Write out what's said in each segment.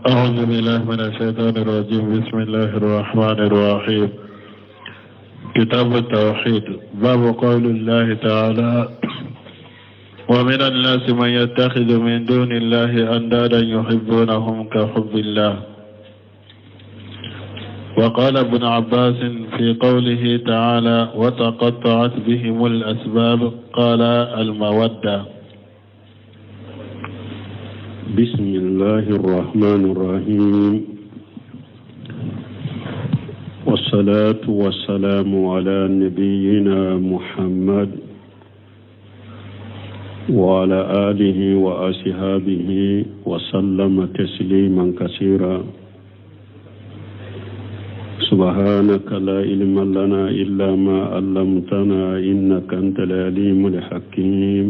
أعوذ بالله من الشيطان الرجيم بسم الله الرحمن الرحيم كتاب التوحيد باب قول الله تعالى ومن الناس من يتخذ من دون الله أندادا يحبونهم كحب الله وقال ابن عباس في قوله تعالى وتقطعت بهم الأسباب قال المودة بسم الله الرحمن الرحيم والصلاة والسلام على نبينا محمد وعلى آله وأصحابه وسلم تسليما كثيرا سبحانك لا علم لنا إلا ما علمتنا إنك أنت العليم الحكيم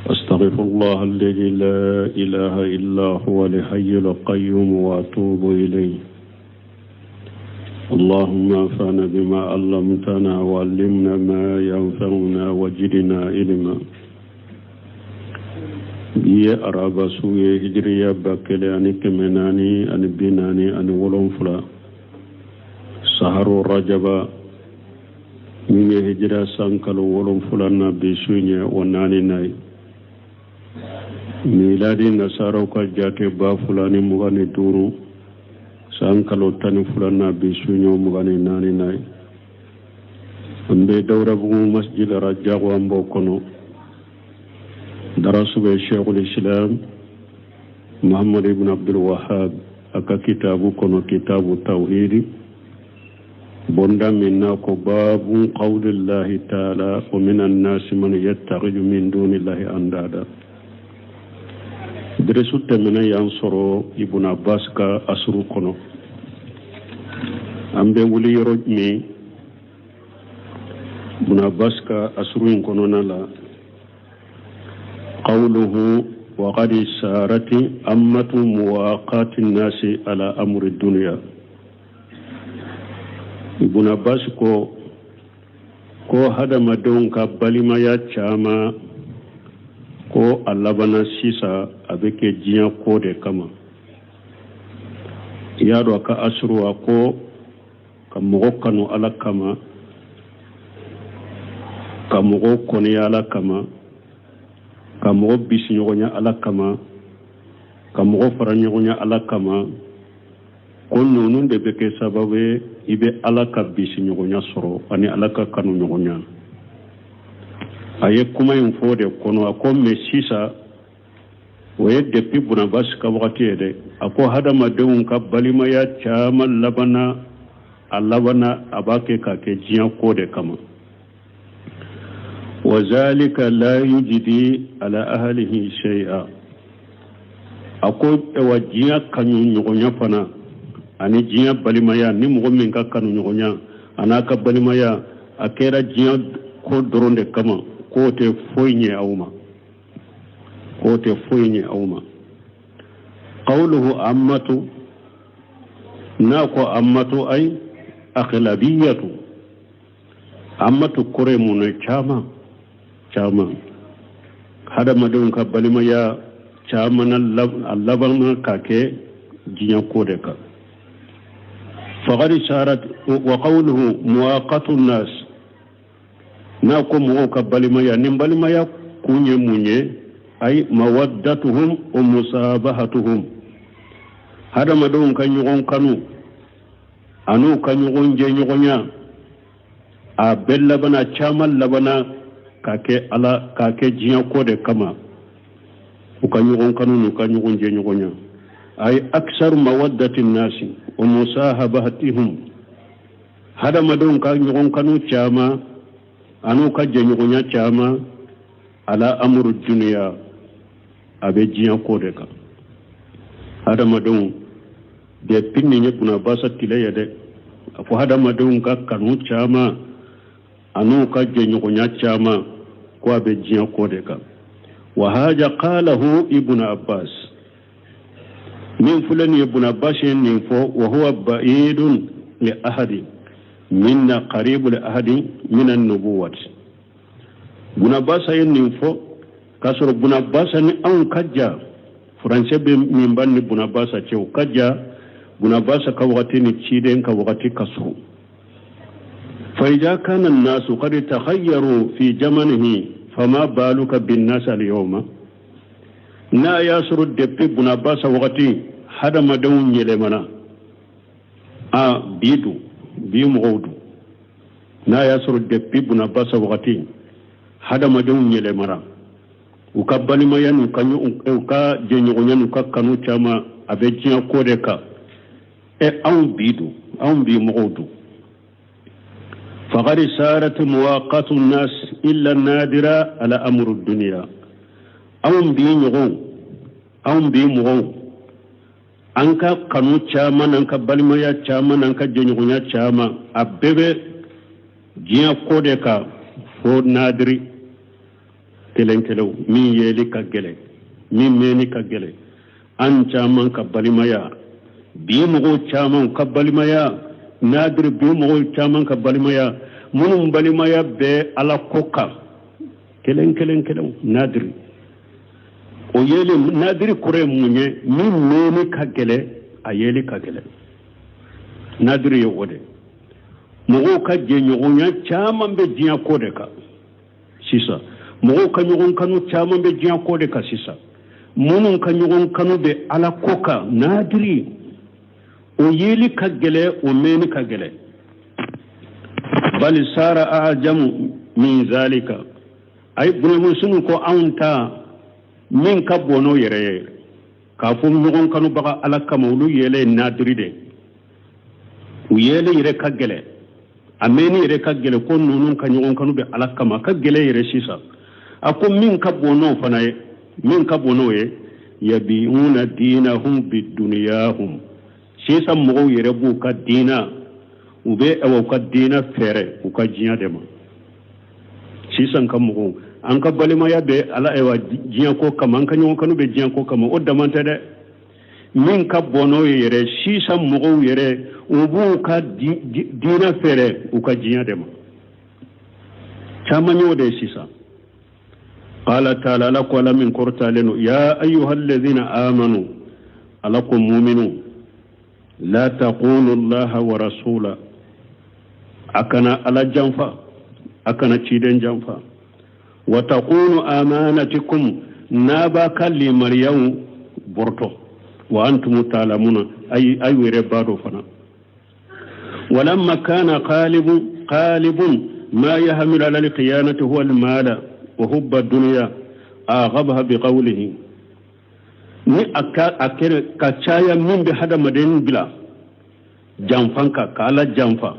أستغفر الله الذي لا إله إلا هو الحي القيوم وأتوب إليه اللهم انفعنا بما علمتنا وعلمنا ما ينفعنا وجدنا علما bi ye araba su ye hijiriya 1447 saharu rajaba min ye hijira san kalo wolonfila na bi su ye o naani na ye miladi nasaraw ka jate 2025 san kalo 12 na bi su ye o 24 na ye an bɛ dawurabugu masjid rajago an b'o kɔnɔ darasu bɛ sheikhul islam muhammad ibn abdul wahab a ka kitabu kɔnɔ kitabu tawhidi bonda min n'a ko babu qawlillahi taala wa minan nasi man yattakhidhu min dunillahi andada dɛrɛsu tɛmɛnen y'an sɔrɔ ibn abbas ka asuru kɔnɔ an bɛ wuli yɔrɔ min ibn abbas ka asuru in kɔnɔna la qawluhu wa qad sarati ammatu muwaqati nasi ala amri dunya ibn abbas ko ko hadamadenw ka balimaya caman ko a labanna sisan a bɛ kɛ diɲɛ ko de kama i y'a dɔn a ka asuru a ko ka mɔgɔ kanu ala kama ka mɔgɔ kɔniya ala kama ka mɔgɔ bisiɲɔgɔnya ala kama ka mɔgɔ fara ɲɔgɔnya ala kama ko ninnu de bɛ kɛ sababu ye i bɛ ala ka bisiɲɔgɔnya sɔrɔ ani ala ka kanuɲɔgɔnya a ye kuma in fɔ de kɔnɔ a ko mɛ sisan o ye depuis bun abbas ka wagati ye dɛ a ko hadamadenw ka balimaya caman labanna a labanna a b'a kɛ k'a kɛ diɲɛ ko de kama wa zalika la yujidi ala ahlihi shay'a a ko wa diɲɛ kanu ɲɔgɔnya fana ani diɲɛ balimaya ni mɔgɔ min ka kanu ɲɔgɔnya a n'a ka balimaya a kɛra diɲɛ ko dɔrɔn de kama k'o tɛ foyi ɲɛ aw ma k'o tɛ foyi ɲɛ aw ma qawluhu ammatu n'a ko ammatu ay aghlabiyatu ammatu kɔrɔ ye mun ye caman caman hadamadenw ka balimaya caman a labanna ka kɛ diɲɛ ko de kan faqad sarat wa qawluhu muwaqatu nas n'a ko mɔgɔw ka balimaya nin balimaya kun ye mun ye ay mawaddatuhum wa musabahatuhum hadamadenw ka ɲɔgɔn kanu an'u ka ɲɔgɔn jɛɲɔgɔnya a bɛɛ labanna caman labanna ka kɛ ala k'a kɛ diɲɛ ko de kama u ka ɲɔgɔn kanu n'u ka ɲɔgɔn jɛɲɔgɔnya ay aksaru mawaddati nasi wa musahabatihum hadamadenw ka ɲɔgɔn kanu caman an'u ka jɛɲɔgɔnya caman ala amuru duniya a bɛ diɲɛ ko de kan hadamadenw depuis nin ye bun abasa tile ye dɛ a ko hadamadenw ka kanu caman an'u ka jɛɲɔgɔnya caman ko a bɛ diɲɛ ko de kan wa haja qalahu ibn abbas min filɛ nin ye bun abbas ye nin fɔ wa huwa ba'idun li ahadi minna qaribu li ahadi min an-nubuwati bun abbas ye nin fɔ k'a sɔrɔ bun abbas ni anw ka jan. Furancɛ bɛ min b'a ni bunabasa cɛ, o ka jan. Bunabasa ka wagati ni ciden ka wagati ka surun. Fa iza kana nasu qad takhayyaru fi zamanihi, fama baluka bin nas al yawma. N'a y'a sɔrɔ depuis bunabasa wagati hadamadenw yɛlɛmana, a bi dun, bi mɔgɔw dun? N'a y'a sɔrɔ depuis bunabasa wagati hadamadenw yɛlɛmara, u ka balimaya n'u ka u ka jɛɲɔgɔnya n'u ka kanu caman a bɛ diɲɛ ko de kan, ɛ anw bi dun, anw bi mɔgɔw dun? Faqad sarat muwaqatu nas illa nadira ala amru dunya. Anw bi ɲɔgɔnw, anw bi mɔgɔw, an ka kanu caman n'an ka balimaya caman n'an ka jɛɲɔgɔnya caman, a bɛɛ bɛ diɲɛ ko de kan, fo nadiri kelen kelenw, min yeli ka gɛlɛn, min mɛnni ka gɛlɛn. An caman ka balimaya, bi mɔgɔw caman ka balimaya, nadiri bi mɔgɔw caman ka balimaya, minnu balimaya bɛ ala ko kan, kelen kelen kelenw, nadiri. O yeli nadiri kɔrɔ ye mun ye? Min mɛnni ka gɛlɛn, a yeli ka gɛlɛn, nadiri ye o de. Mɔgɔw ka jɛɲɔgɔnya caman bɛ diɲɛ ko de kan sisan. Mɔgɔw ka ɲɔgɔn kanu caman bɛ diɲɛ ko de kan sisan. Minnu ka ɲɔgɔn kanu bɛ ala ko kan, nadiri, o yeli ka gɛlɛn, o mɛnni ka gɛlɛn. Bali sara ajamu min zalika. Ayi, bunamusunu ko anw ta min ka bon n'o yɛrɛ ye, k'a fɔ ɲɔgɔn kanubaga ala kama, olu yɛlɛ ye nadiri de, u yɛlɛ yɛrɛ ka gɛlɛn, a mɛnni yɛrɛ ka gɛlɛn, ko ninnu ka ɲɔgɔn kanu bɛ ala kama, a ka gɛlɛn yɛrɛ sisan. A ko min ka bon n'o fana ye, min ka bon n'o ye, yabiuna dinahum biduniyahum. Sisan mɔgɔw yɛrɛ b'u ka diina, u bɛ awa u ka diina feere u ka diɲɛ de ma. Sisan ka mɔgɔw, an ka balimaya bɛ ala ayiwa diɲɛ ko kama, an ka ɲɔgɔn kanu bɛ diɲɛ ko kama, o dama tɛ dɛ. Min ka bon n'o ye yɛrɛ, sisan mɔgɔw yɛrɛ, u b'u ka diinɛ feere u ka diɲɛ de ma. Caman y'o de ye sisan. Qala taala, ala ko, ala min kɔrɔtalen don, ya ayyuha alladhina amanu, ala ko muminu, la takunu allaha wa rasula, a kana ala janfa, a kana ciden janfa, wa takunu amanatikum, n'a b'a ka limaniyaw bɔrɔtɔ, wa antum talamuna, ay ay yɛrɛ b'a dɔn fana. Walamma kana qalibun qalibun ma yahmilu ala alqiyanati huwa almala wa hubba dunya, aghabaha biqawlihi. Ni a ka a kɛra ka caya, min bɛ hadamaden bila janfan kan, ka ala janfa,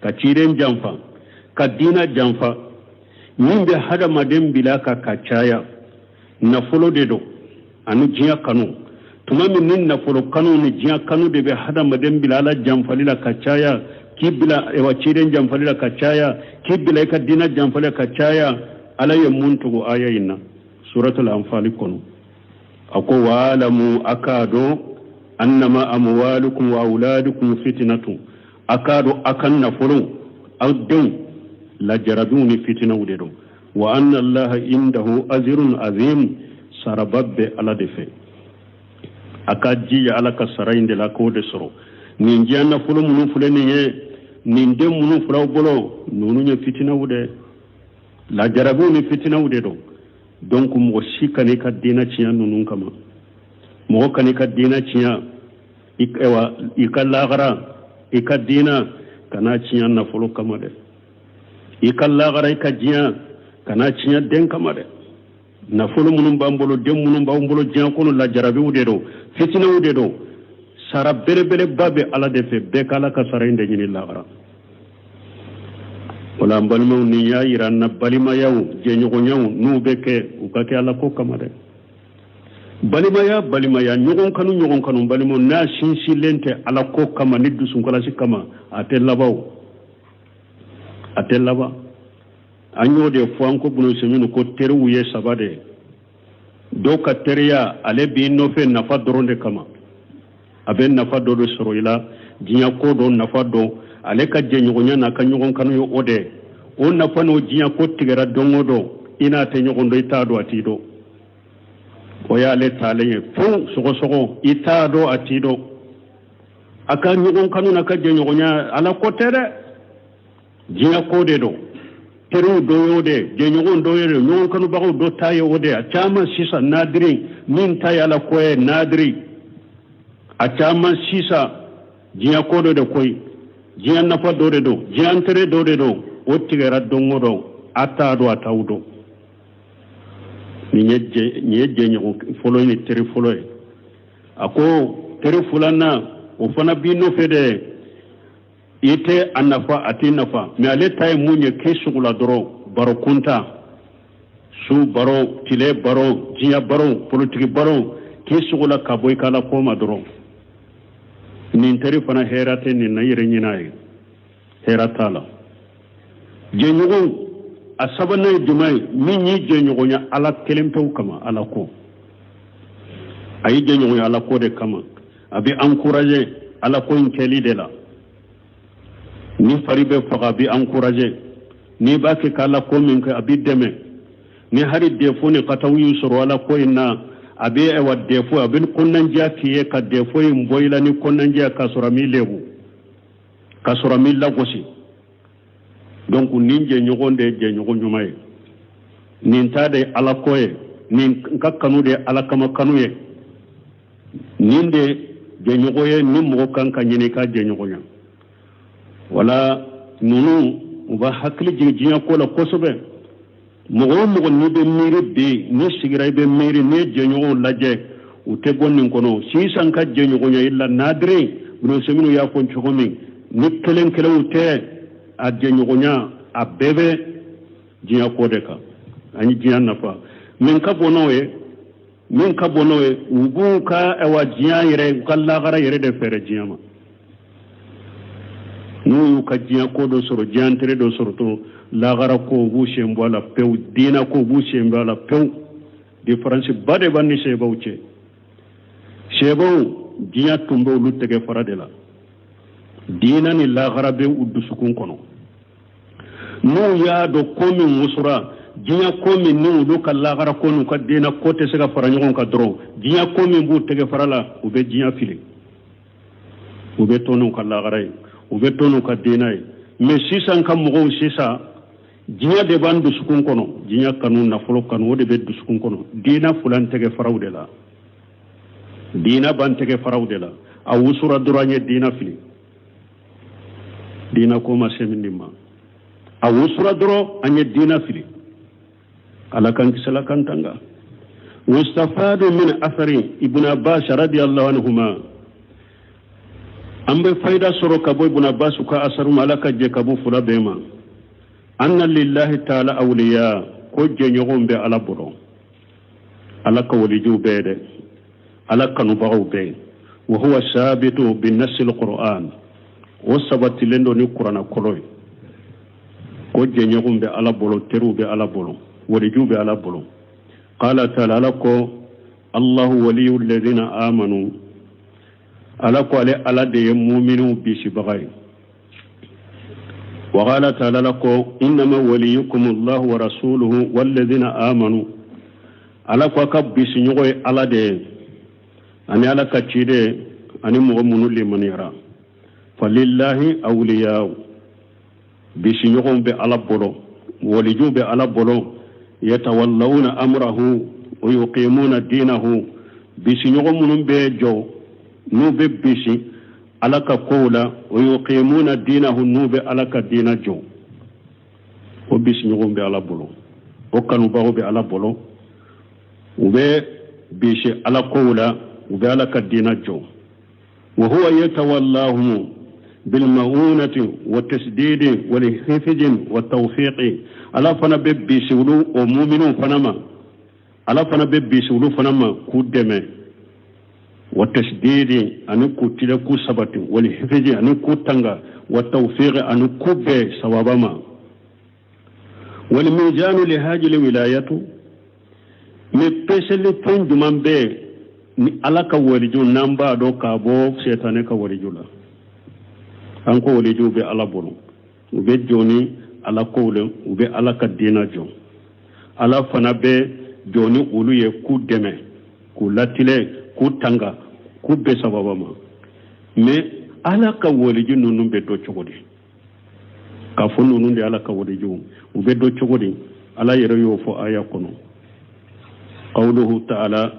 ka ciden janfa, ka diina janfa, min bɛ hadamaden bila ka caya, nafolo de don ani diɲɛ kanu. Tuma min ni nafolo kanu ni diɲɛ kanu de bɛ hadamaden bila ala janfali la ka caya, k'i bila wa ciden janfali la ka caya, k'i bila i ka diina janfali la ka caya, ala ye mun tugu aya in na suratul anfali kɔnɔ? A ko wa'lamu, a k'a dɔn, annama amwalukum wa auladukum fitnatun, a k'a dɔn a ka nafolo, aw denw, lajarabiw ni fitinaw de don, wa anna allaha indahu ajrun azim, saraba bɛ ala de fɛ. A ka jija ala ka sara in de la k'o de sɔrɔ. Nin diɲɛ nafolo minnu filɛ nin ye, nin den minnu filɛ aw bolo, ninnu ye fitinaw de, lajarabiw ni fitinaw de don. Donc mɔgɔ si kan'i ka diinɛ tiɲɛ ninnu kama. Mɔgɔ kan'i ka diinɛ tiɲɛ, i ka lagara, i ka diinɛ kana tiɲɛ nafolo kama dɛ. I ka lagara, i ka diɲɛ kana tiɲɛ den kama dɛ. Nafolo minnu b'an bolo, den minnu b'an bolo diɲɛ kɔnɔ, lajarabiw de don, fitinaw de don. Sara belebeleba bɛ ala de fɛ. Bɛɛ ka ala ka sara in de ɲini lagara. Wala an balimaw, nin y'a yira an na, balimayaw, jɛɲɔgɔnyaw, n'u bɛ kɛ, u ka kɛ ala ko kama dɛ. Balimaya, balimaya, ɲɔgɔn kanu, ɲɔgɔn kanu, balimaw, n'a sinsinlen tɛ ala ko kama ni dusunkalasi kama, a tɛ laban o, a tɛ laban. An y'o de fɔ, an ko bunu seminu ko teriw ye saba de ye. Dɔw ka teriya, ale b'i nɔfɛ nafa dɔrɔn de kama, a bɛ nafa dɔ de sɔrɔ i la, diɲɛ ko dɔ nafa dɔn. Ale ka jɛɲɔgɔnya n'a ka ɲɔgɔn kanu ye o de. O nafa n'o diɲɛ ko tigɛra don o don, i n'a tɛ ɲɔgɔn dɔn, i t'a dɔn, a t'i dɔn. O y'ale taalen ye pewu, sɔgɔsɔgɔ, i t'a dɔn, a t'i dɔn. A ka ɲɔgɔn kanu n'a ka jɛɲɔgɔnya, ala ko tɛ dɛ, diɲɛ ko de don. Teriw dɔ y'o de, jɛɲɔgɔn dɔ y'o de, ɲɔgɔn kanubagaw dɔ ta ye o de. A caman sisan nadiri min ta ye ala ko ye, nadiri. A caman sisan diɲɛ ko dɔ de koyi, diɲɛ nafa dɔ de don, diɲɛ intérêt dɔ de don. O tigɛra don o don, a t'a dɔn, a t'aw dɔn. Nin ye jɛɲɔgɔn fɔlɔ ni teri fɔlɔ ye. A ko teri filanan, o fana b'i nɔfɛ dɛ, i tɛ a nafa, a t'i nafa, mais ale ta ye mun ye? K'i sugula dɔrɔn, baro kuntan, su baro, tile baro, diɲɛ baro, politiki baro, k'i sugula ka bɔ i ka ala ko ma dɔrɔn. Nin teri fana, hɛrɛ tɛ nin na, i yɛrɛ ɲin'a ye, hɛrɛ t'a la. Jɛɲɔgɔn a sabanan ye jumɛn ye? Min y'i jɛɲɔgɔnya ala kelen pewu kama, ala ko. A y'i jɛɲɔgɔnya ala ko de kama, a bɛ encourager ala ko in kɛli de la. Ni fari bɛ faga, a bɛ encourager. N'i b'a kɛ k'ala ko min kɛ, a b'i dɛmɛ. Ni hari défaut ni kataw y'i sɔrɔ ala ko in na, a bɛ ayiwa défaut, a bɛ kɔnɔnandiya k'i ye ka défaut in bɔ i la ni kɔnɔnandiya, k'a sɔrɔ a m'i lebu, k'a sɔrɔ a m'i lagosi. Donc nin jɛɲɔgɔn de ye jɛɲɔgɔn ɲuman ye. Nin ta de ye ala ko ye, nin ka kanu de ye ala kama kanu ye. Nin de jɛɲɔgɔn ye ni mɔgɔ kan ka ɲini ka jɛɲɔgɔnya. Wala ninnu, u b'a hakili jigin diɲɛ ko la kosɛbɛ. Mɔgɔ o mɔgɔ n'i bɛ miiri bi, n'i sigira i bɛ miiri, n'i ye jɛɲɔgɔnw lajɛ, u tɛ bɔ nin kɔnɔ. Sisan ka jɛɲɔgɔnya i la nadiri, Ibn Usaymin y'a fɔ cogo min, ni kelen kelenw tɛ, a jɛɲɔgɔnya a bɛɛ bɛ diɲɛ ko de kan ani diɲɛ nafa. Min ka bon n'o ye, min ka bon n'o ye, u b'u ka awa diɲɛ yɛrɛ, u ka lagara yɛrɛ de fɛɛrɛ diɲɛ ma. N'u y'u ka diɲɛ ko dɔ sɔrɔ, diɲɛ intérêt dɔ sɔrɔ to, lagara ko u b'u sen bɔ a la pewu, diinɛ ko u b'u sen bɔ a la pewu. Différence ba de b'an ni sebaw cɛ. Sebaw, diɲɛ tun bɛ olu tɛgɛ fara de la, diinɛ ni lagara bɛ u dusukun kɔnɔ. N'u y'a dɔn ko min wusura, diɲɛ ko min ni olu ka lagara ko n'u ka diinɛ ko tɛ se ka fara ɲɔgɔn kan dɔrɔn, diɲɛ ko min b'u tɛgɛ fara la, u bɛ diɲɛ fili, u bɛ to n'u ka lagara ye, u bɛ to n'u ka diinɛ ye. Mais sisan ka mɔgɔw, sisan diɲɛ de b'an dusukun kɔnɔ, diɲɛ kanu, nafolo kanu, o de bɛ dusukun kɔnɔ. Diinɛ fil'an tɛgɛ faraw de la, diinɛ b'an tɛgɛ faraw de la. A wusura dɔrɔn, an ye diinɛ fili. Diinɛ ko ma se min ma, a wusura dɔrɔn, an ye diinɛ fili. Ala k'an kisi, ala k'an tanga. Wustafadu min athari Ibn Abbas radiyallahu anhuma, an bɛ fayida sɔrɔ ka bɔ Ibn Abbas ka asaru ma, ala ka jɛ ka bɔ fila bɛɛ ma, anna lillahi taala awliya, ko jɛɲɔgɔnw bɛ ala bolo, ala ka walijuw bɛɛ dɛ, ala kanubagaw bɛɛ. Wa huwa sabitu bi nassil qur'an, o sabatilen don ni kurana kɔrɔ ye, ko jɛɲɔgɔnw bɛ ala bolo, teriw bɛ ala bolo, walijuw bɛ ala bolo. Qala taala, ala ko allahu waliyu alladhina amanu, ala ko ale ala de ye muminiw bisibaga ye. Wa qala taala, ala ko innama waliyukum allahu wa rasuluhu walladhina amanu, ala ko a ka bisiɲɔgɔn ye ala de ye ani ala ka ciden ani mɔgɔ minnu limaniyara. Falillahi awliyaw, bisiɲɔgɔnw bɛ ala bolo, walijuw bɛ ala bolo. Yatawallawna amrahu wa yuqimuna dinahu, bisiɲɔgɔn minnu bɛ jɔ, n'u bɛ bisi ala ka kow la, wa yuqimuna dinahu, n'u bɛ ala ka diina jɔ, o bisiɲɔgɔnw bɛ ala bolo, o kanubagaw bɛ ala bolo, u bɛ bisi ala kow la, u bɛ ala ka diina jɔ. Wa huwa yatawallahum bilmaunati wa tasdidi wa hifzin wa tawfiqi, ala fana bɛ bisi olu o muminiw fana ma, ala fana bɛ bisi olu fana ma k'u dɛmɛ, wa tasdidi, ani k'u tile, k'u sabati, wal hifzi, ani k'u tanga, wa tawfiqi, ani k'u bɛn sawaba ma. Wal mizanu li hajili wilayatu, mais peseli fɛn jumɛn bɛ ni ala ka waliju n'an b'a dɔn k'a bɔ sɛtanɛ ka waliju la? An ko walijuw bɛ ala bolo, u bɛ jɔ ni ala kow la, u bɛ ala ka diina jɔ, ala fana bɛ jɔ ni olu ye k'u dɛmɛ. K'u latilɛn, k'u tanga, k'u bɛn sababa ma. Mais Ala ka waliju ninnu bɛ dɔn cogo di? K'a fɔ ninnu de Ala ka walijuw, u bɛ dɔn cogo di? Ala yɛrɛ y'o fɔ aya kɔnɔ, qawluhu ta'ala: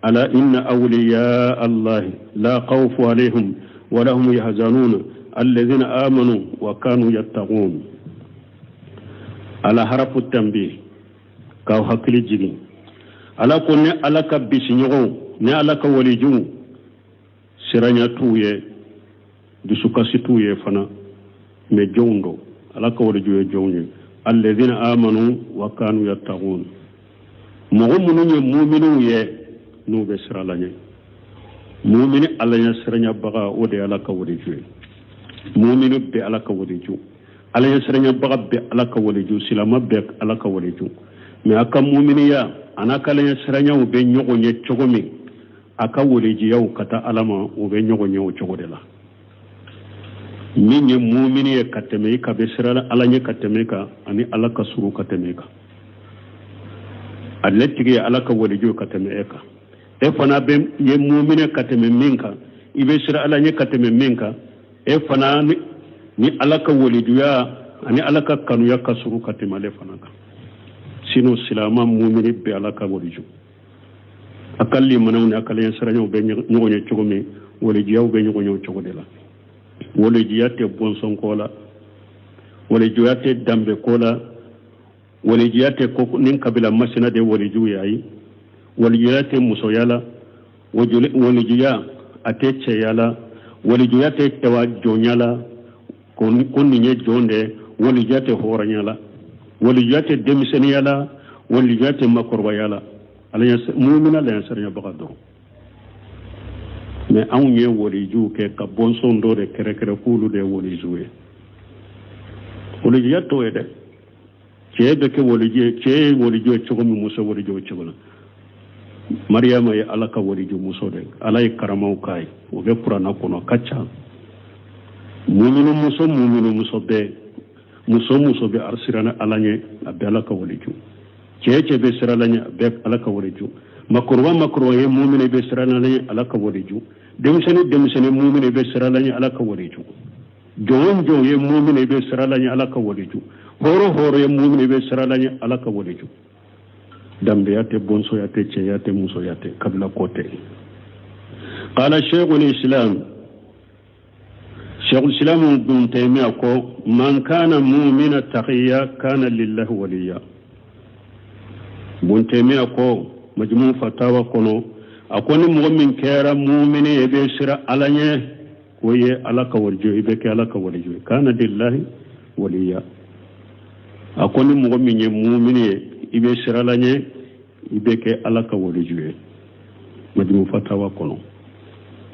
ala inna awliya Allahi la khawfu alayhim wa la hum yahzanun alladhina amanu wa kanu yattaqun. Ala harafu tanbih, k'aw hakili jigin. Ala ko ne Ala ka bisiɲɔgɔnw, ne Ala ka walijuw, siranya t'u ye, dusukasi t'u ye fana. Mais jɔnw don? Ala ka waliju ye jɔnw ye? Alladhina amanu wa kanu yattaqun, mɔgɔ minnu ye muminiw ye, n'u bɛ siran Ala ɲɛ. Mumini Ala ɲɛ siranyabaga, o de ye Ala ka waliju ye. Mumini bɛ Ala ka waliju, Ala ɲɛ siranyabaga bɛ Ala ka waliju, silama bɛ Ala ka waliju. Mais a ka muminiya a n'a ka Ala ɲɛ siranyaw bɛ ɲɔgɔn ye cogo min, a ka walijiyaw ka taa Ala ma, o bɛ ɲɔgɔn ye o cogo de la. Min ye mumini ye ka tɛmɛ i kan, bɛ siran Ala ɲɛ ka tɛmɛ i kan, ani Ala ka surun ka tɛmɛ i kan, ale tigi ye Ala ka waliju ka tɛmɛ e kan. E fana bɛ ye mumini ka tɛmɛ min kan, i bɛ siran Ala ɲɛ ka tɛmɛ min kan, e fana ni Ala ka walijuya ani Ala ka kanuya ka surun ka tɛmɛ ale fana kan. Sinon silama mumini bɛ Ala ka waliju. A ka limanaw ni a ka ɲɛsiranyaw bɛ ɲɔgɔn ye cogo min, walijiyaw bɛ ɲɔgɔn ye o cogo de la. Walijiya tɛ bɔnsɔnko la, walijiya tɛ danbeko la, walijiya tɛ ko ni kabila masina de walijiw ye, ayi. Walijiya tɛ musoya la, walijiya a tɛ cɛya la, walijiya tɛ cɛwa jɔnya la, ko nin ye jɔn de. Walijiya tɛ hɔrɔnya la, walijiya tɛ denmisɛnninya la, walijiya tɛ makɔrɔbaya la. Mumina la ɲɛsiranyabaga dɔrɔn. Mais anw ye walijiw kɛ ka bɔnsɔn dɔ de kɛrɛkɛrɛ k'olu de ye walijiw ye. Walijiya t'o ye dɛ. Cɛ bɛ kɛ waliju ye, cɛ ye waliju ye cogo min, muso waliju o cogo la. Mariyama ye Ala ka waliju muso de, Ala ye karamaw k'a ye, o bɛ Kuranna kɔnɔ ka ca. Muminu muso, muminu muso bɛɛ, muso muso bɛ siran Ala ɲɛ, a bɛ Ala ka waliju. Cɛ cɛ bɛ siran Ala ɲɛ, a bɛ Ala ka waliju. Makɔrɔba makɔrɔba ye muminu, bɛ siran Ala ɲɛ, Ala ka waliju. Denmisɛnnin denmisɛnnin muminu, bɛ siran Ala ɲɛ, Ala ka waliju. Jɔn jɔn ye muminu, bɛ siran Ala ɲɛ, Ala ka waliju. Hɔrɔn hɔrɔn ye muminu, bɛ siran Ala ɲɛ, Ala ka waliju. Danbeya tɛ, bɔnsɔnya tɛ, cɛya tɛ, musoya tɛ, kabila ko tɛ. Qala sheikhul islam, sheikhul islam Ibn Taymiya ko: man kana mumina taqiya kana lillahi waliya. Ibn Taymiya ko Majmu Fatawa kɔnɔ, a ko ni mɔgɔ min kɛra mumini ye, bɛ siran Ala ɲɛ, o ye Ala ka waliju, i bɛ kɛ Ala ka waliju ye. Kana lillahi waliya. A ko ni mɔgɔ min ye mumini ye, i bɛ siran Ala ɲɛ, i bɛ kɛ Ala ka waliju ye. Majmu Fatawa kɔnɔ.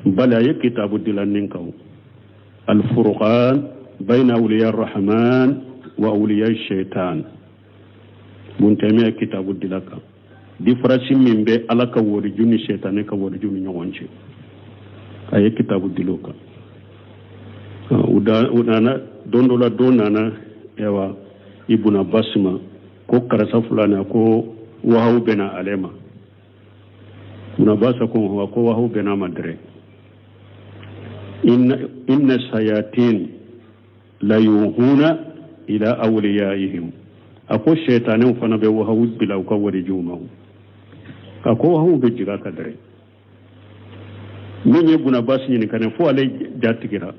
Bali a ye kitabu dilan nin kan, Alfurqan bayna awliya rahman wa awliya shaitan. Ibn Taymiya ye kitabu dilan kan, différence min bɛ Ala ka waliju ni sɛtanɛ ka waliju ni ɲɔgɔn cɛ, a ye kitabu dil'o kan. U nana don dɔ la, dɔ nana ayiwa Ibn Abbas ma ko karisa fulani, ko wahawu bɛna ale ma. Ibn Abbas ko ko wahawu bɛna ma dɛrɛ. Inna sayatin la yuhuna ila awliyaihim. A ko sɛtanɛw fana bɛ wahawu bila u ka walijuw ma. A ko wahawu bɛ jigin a kan dɛrɛ. Min ye Ibn Abbas ɲininka ne fo ale jatigɛra,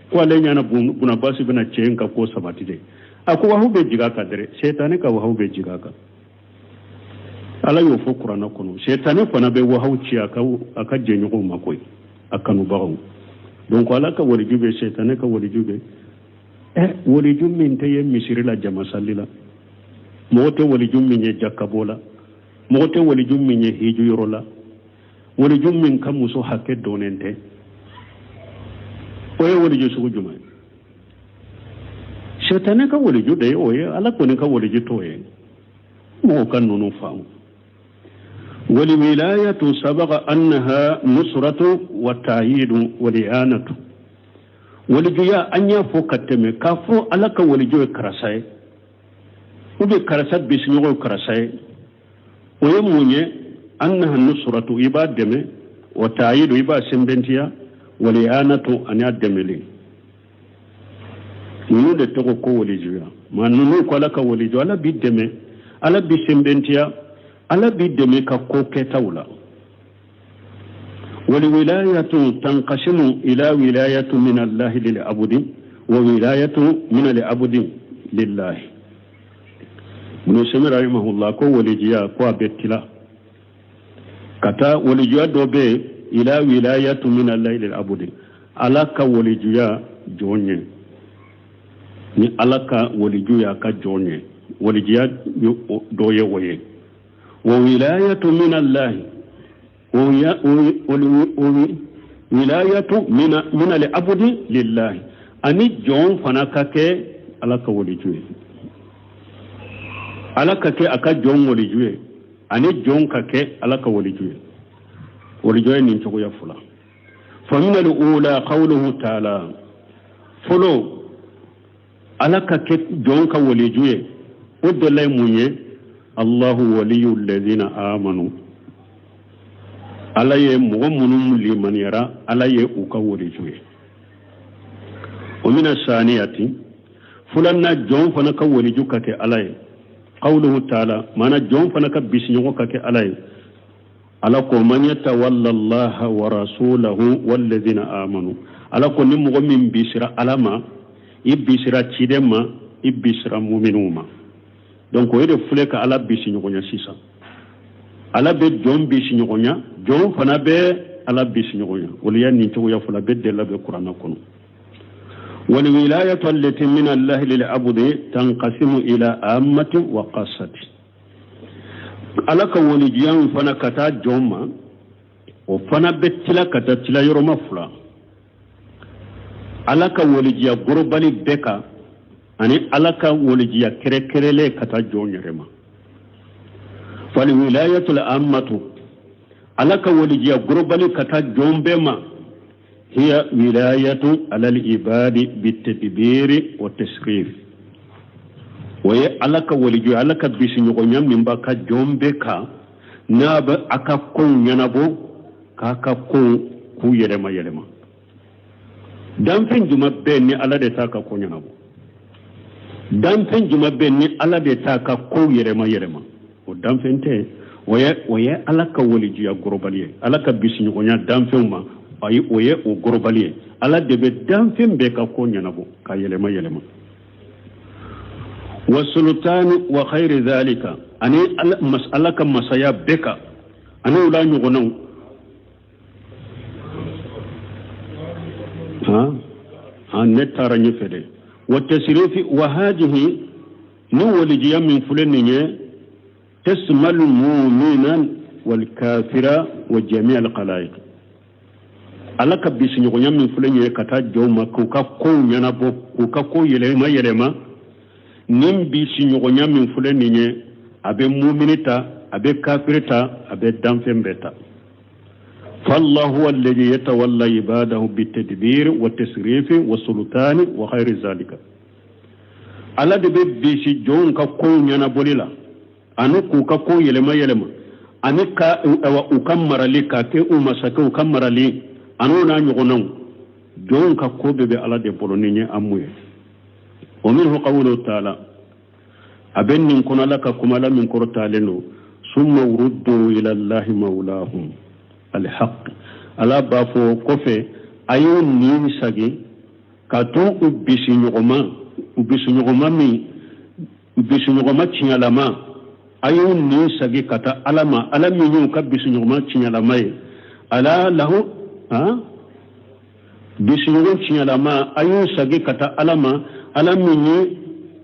ko ale ɲɛna Ibn Abbas bɛna cɛ in ka ko sabati de. A ko wahawu bɛ jigin a kan dɛrɛ, sɛtanɛ ka wahawu bɛ jigin a kan. Ala y'o fɔ Kuranɛ kɔnɔ. Sɛtanɛ fana bɛ wahawu ci a ka jɛɲɔgɔnw ma koyi, a kanubagaw. Donc Ala ka waliju bɛ, sɛtanɛ ka waliju bɛ. Ɛ waliju min tɛ ye misiri la, jamasali la, mɔgɔ tɛ waliju min ye jakabɔ la, mɔgɔ tɛ waliju min ye hiju yɔrɔ la, waliju min ka muso hakɛ dɔnnen tɛ, o ye waliju sugu jumɛn ye? Sɛtanɛ ka waliju de ye o ye, Ala kɔni ka waliju t'o ye. Mɔgɔw ka ninnu faamu. Waliwilayatu sabaga annaha nusratu wa tayidu wali'anatu. Walijuya, an y'a fɔ ka tɛmɛ k'a fɔ Ala ka waliju ye karisa ye, ou bien karisa bisiɲɔgɔn ye karisa ye, o ye mun ye? Annaha nusuratu, i b'a dɛmɛ, wa taayidu, i b'a sɛnbɛntiya, wal i'anatu, ani a dɛmɛli. Ninnu de tɔgɔ ko walijuya. Ma ninnu ko Ala ka waliju, Ala b'i dɛmɛ, Ala b'i sɛnbɛntiya, Ala b'i dɛmɛ ka ko kɛtaw la. Wal wilayatu tanqasimu ila wilayatu min Allahi lil abudi wa wilayatu min al abudi lillahi. Ibn Usaymin rahimahullah ko walijuya ko a bɛ tila ka taa walijuya dɔ bɛ yen, ila wilayatu min Allahi lil abudi, Ala ka walijuya jɔn ye, ni Ala ka walijuya ka jɔn ye, walijuya dɔ ye o ye. Wa wilayatu min Allahi wilayatu min al abudi lillahi, ani jɔn fana ka kɛ Ala ka waliju ye, Ala ka kɛ a ka jɔn waliju ye, ani jɔn ka kɛ Ala ka waliju ye. Waliju ye nin cogoya fila. Fa min al ula qawluhu ta'ala, fɔlɔ, Ala ka kɛ jɔn ka waliju ye, o dɔ la ye mun ye? Allahu waliyu alladhina amanu, Ala ye mɔgɔ minnu limaniyara, Ala ye u ka waliju ye. O mina saniyati, filanan, jɔn fana ka waliju ka kɛ Ala ye, qawluhu ta'ala, maana jɔn fana ka bisiɲɔgɔn ka kɛ Ala ye. Ala ko man yatawalla Allaha wa rasulahu walladhina amanu, Ala ko ni mɔgɔ min bisira Ala ma, i bisira ciden ma, i bisira muminuw ma. Donc o de filɛ ka Ala bisi ɲɔgɔnya sisan. Ala bɛ jɔn bisi ɲɔgɔnya, jɔn fana bɛ Ala bisi ɲɔgɔnya. Waliya nin cogoya fila bɛɛ delila bɛ Kuranɛ kɔnɔ. Walwilayatu allati min Allahi lil abdi tanqasimu ila ammati wa qassati. Ala ka walijuya min fana ka taa jɔn ma, o fana bɛ tila ka taa tila yɔrɔma fila: Ala ka walijuya global bɛɛ kan, ani Ala ka walijuya kɛrɛkɛrɛlen ka taa jɔn yɛrɛ ma. Falwilayatul ammatu, Ala ka walijuya global ka taa jɔn bɛɛ ma, hiya wilayatu alal ibadi bitadbiri wa tasrif. O ye Ala ka walijuya, Ala ka bisiɲɔgɔnya min b'a ka jɔn bɛɛ kan, n'a bɛ a ka kow ɲɛnabɔ, k'a ka kow k'u yɛlɛma yɛlɛma. Danfɛn juma bɛɛ ni Ala de t'a ka ko ɲɛnabɔ, danfɛn juma bɛɛ ni Ala de t'a ka kow yɛlɛma yɛlɛma, o danfɛn tɛ. O ye Ala ka walijuya global ye, Ala ka bisiɲɔgɔnya danfɛnw ma. Ayi, o ye o global ye. Ala de bɛ danfɛn bɛɛ ka ko ɲɛnabɔ ka yɛlɛma yɛlɛma. Wa sultani wa khayri dhalika, ani Ala ka masaya bɛɛ kan, ani o la ɲɔgɔnnaw. Han han, ne taara ɲɛfɛ dɛ. Wa tasrifi wa hadihi, ni walijiya min filɛ nin ye, tasmalu mu'minan wal kafira wa jami' al khalaiq. Ala ka bisiɲɔgɔnya min filɛ nin ye ka taa jɔnw ma k'u ka kow ɲɛnabɔ, k'u ka kow yɛlɛma yɛlɛma, nin bisiɲɔgɔnya min filɛ nin ye, a bɛ mumini ta, a bɛ kafiri ta, a bɛ danfɛn bɛɛ ta. Fallahu huwa alladhi yatawalla ibadahu bitadbir wa tasrif wa sultani wa khayri zalika. Ala de bɛ bisi jɔnw ka kow ɲɛnabɔli la, ani k'u ka kow yɛlɛma yɛlɛma, ani ka u ka marali k'a kɛ u masakɛw ka marali, ani o n'a ɲɔgɔnnaw. Jɔnw ka ko bɛɛ bɛ Ala de bolo. Ni ye amu ye, wa minhu qawluhu ta'ala, a bɛ nin kɔnɔ, Ala ka kuma la min kɔrɔtalen don, summa ruddu ila Allahi mawlahum alhaq. Ala b'a fɔ kɔfɛ, a y'u nin sagi ka to u bisi ɲɔgɔnma, u bisi ɲɔgɔnma min, u bisi ɲɔgɔnma tiɲɛlama, a y'u nin sagi ka taa Ala ma, Ala min y'u ka bisi ɲɔgɔnma tiɲɛlama ye. Ala lahu han bisiɲɔgɔn tiɲɛlama, a y'u sagi ka taa Ala ma, Ala min ye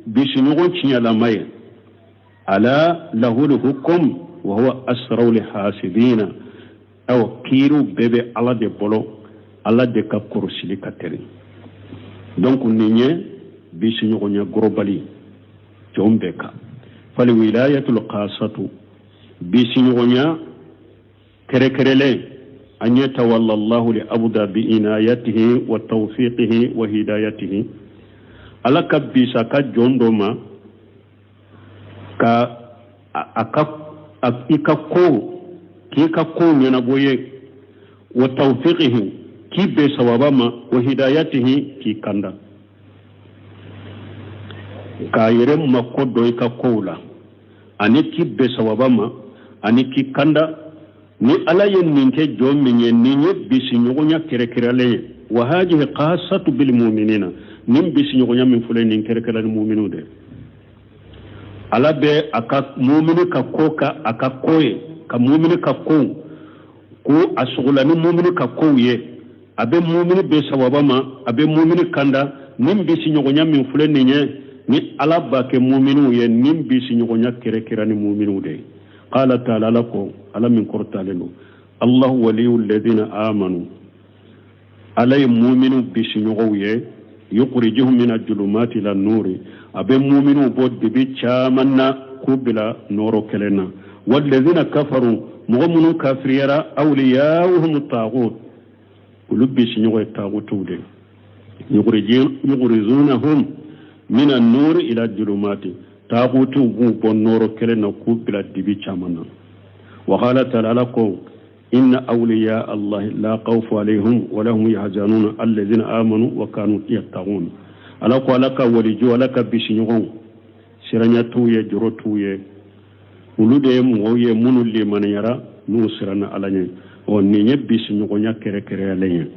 bisiɲɔgɔn tiɲɛlama ye. Ala lahul hukum wa huwa asra'ul hasibina. Awa, kiiriw bɛɛ bɛ Ala de bolo, Ala de ka kɔrɔsili ka teli. Donc nin ye bisiɲɔgɔnya global jɔn bɛɛ kan. Fal wilayatul qasatu, bisiɲɔgɔnya kɛrɛkɛrɛlen, an yatawalla Allahu li abda bi inayatihi wa tawfiqihi wa hidayatihi. Ala ka bisa ka jɔn dɔ ma ka a ka i ka ko. K'i ka kow ɲɛnabɔ ye, wa tawfiqihi, k'i bɛn sawaba ma, wa hidayatihi, k'i kanda, k'a yɛrɛ mako dɔn i ka kow la, ani k'i bɛn sawaba ma, ani k'i kanda. Ni Ala ye nin kɛ jɔn min ye, nin ye bisiɲɔgɔnya kɛrɛkɛrɛlen ye. Wa hajihi khasatu bil muminina, nin bisiɲɔgɔnya min filɛ nin kɛrɛkɛrɛ ni muminu de. Ala bɛ a ka mumini ka ko ka a ka ko ye, ka mumini ka kow ko a sogola ni mumini ka kow ye. A bɛ mumini bɛn sawaba ma, a bɛ mumini kanda. Nin bisiɲɔgɔnya min filɛ nin ye, ni Ala b'a kɛ muminiw ye, nin bisiɲɔgɔnya kɛrɛkɛrɛ ni muminiw de ye. Qala taala, Ala ko, Ala min kɔrɔtalen don, Allahu waliyu alladhina amanu, Ala ye muminiw bisiɲɔgɔnw ye, yukhrijuhum mina julumati ila nuri, a bɛ muminiw bɔ dibi caman na k'u bila nɔɔrɔ kelen na. Walladhina kafaru, mɔgɔ minnu kafiriyara, awliyauhum taghut, olu bisiɲɔgɔn ye tagutuw de, yukhrijunahum mina nuri ila julumati, tagutuw b'u bɔ nɔɔrɔ kelen na k'u bila dibi caman na. Wa qala taala, Ala ko, inna awliya Allahi la khawfu alayhim wa lahum yahzanuna alladhina amanu wa kanu yattaqun. Ala ko Ala ka waliju, Ala ka bisiɲɔgɔnw, siranya t'u ye, jɔrɔ t'u ye, olu de ye mɔgɔw ye minnu limaniyara n'u siranna Ala ɲɛ. Ɔ, nin ye bisiɲɔgɔnya kɛrɛkɛrɛyalen ye,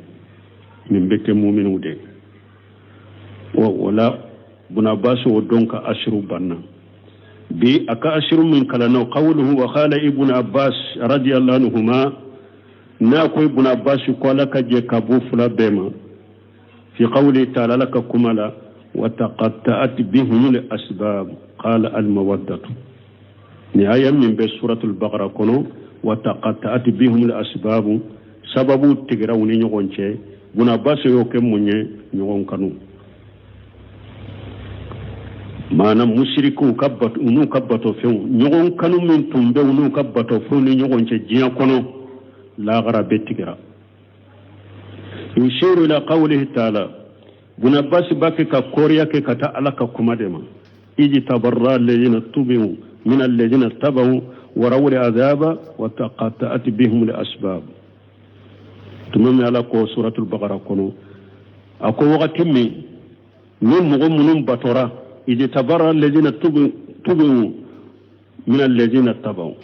nin bɛ kɛ muminiw de. Ɔ, o la Buna Abbas o don ka asiru banna. Bi a ka asiru min kalanna, qawluhu wa qala Ibnu Abbas radiyallahu anhuma, n'a ko Ibnu Abbas ko, Ala ka jɛ ka bɔ fila bɛɛ ma, fi qawli taala, Ala ka kuma la, wa taqatta'at bihim al asbab, qala al mawaddatu. Ni aya min bɛ suratul Baqara kɔnɔ, wa taqatta'at bihim al asbab, sababu tigɛra u ni ɲɔgɔn cɛ, Buna Abbas y'o kɛ mun ye? Ɲɔgɔn kanu. Maana musirikiw ka bato, u n'u ka batofɛnw, ɲɔgɔn kanu min tun bɛ u n'u ka batofɛnw ni ɲɔgɔn cɛ diɲɛ kɔnɔ, lahara bɛɛ tigɛra. Yushiru ila qawlihi taala, Buna Abbas b'a kɛ ka kɔriya kɛ ka taa Ala ka kuma de ma, iji tabarra alladhina tubi'u min alladhina taba'u wa ra'u al'azaba wa taqatta'at bihim al-asbab. Tuma min Ala ko suratul Baqara kɔnɔ, a ko wagati min ni mɔgɔ minnu batora, iji tabarra alladhina tubi'u min alladhina taba'u,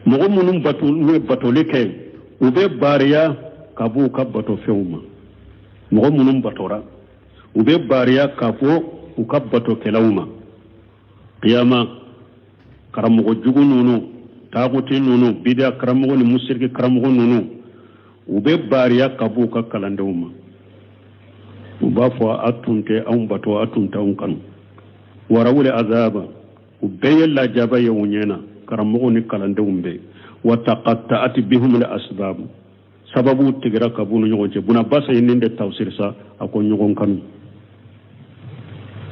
mɔgɔ minnu bato n'u ye batoli kɛ, u bɛ baariya ka bɔ u ka batofɛnw ma. Mɔgɔ minnu batora, u bɛ baariya ka bɔ u ka batokɛlaw ma. Kiyama, karamɔgɔ jugu ninnu, taaguti ninnu, bidiya karamɔgɔ ni musiriki karamɔgɔ ninnu, u bɛ baariya ka bɔ u ka kalandenw ma. U b'a fɔ, a tun tɛ anw bato, a tun tɛ anw kanu. Wa ra'ul azaba, u bɛɛ ye lajaba ye u ɲɛ na, karamɔgɔw ni kalandenw bɛɛ. Wa taqatta'at bihum al asbab, sababu tigɛra ka b'u ni ɲɔgɔn cɛ. Buna Abbas ye nin de tafsir sa, a ko ɲɔgɔn kanu,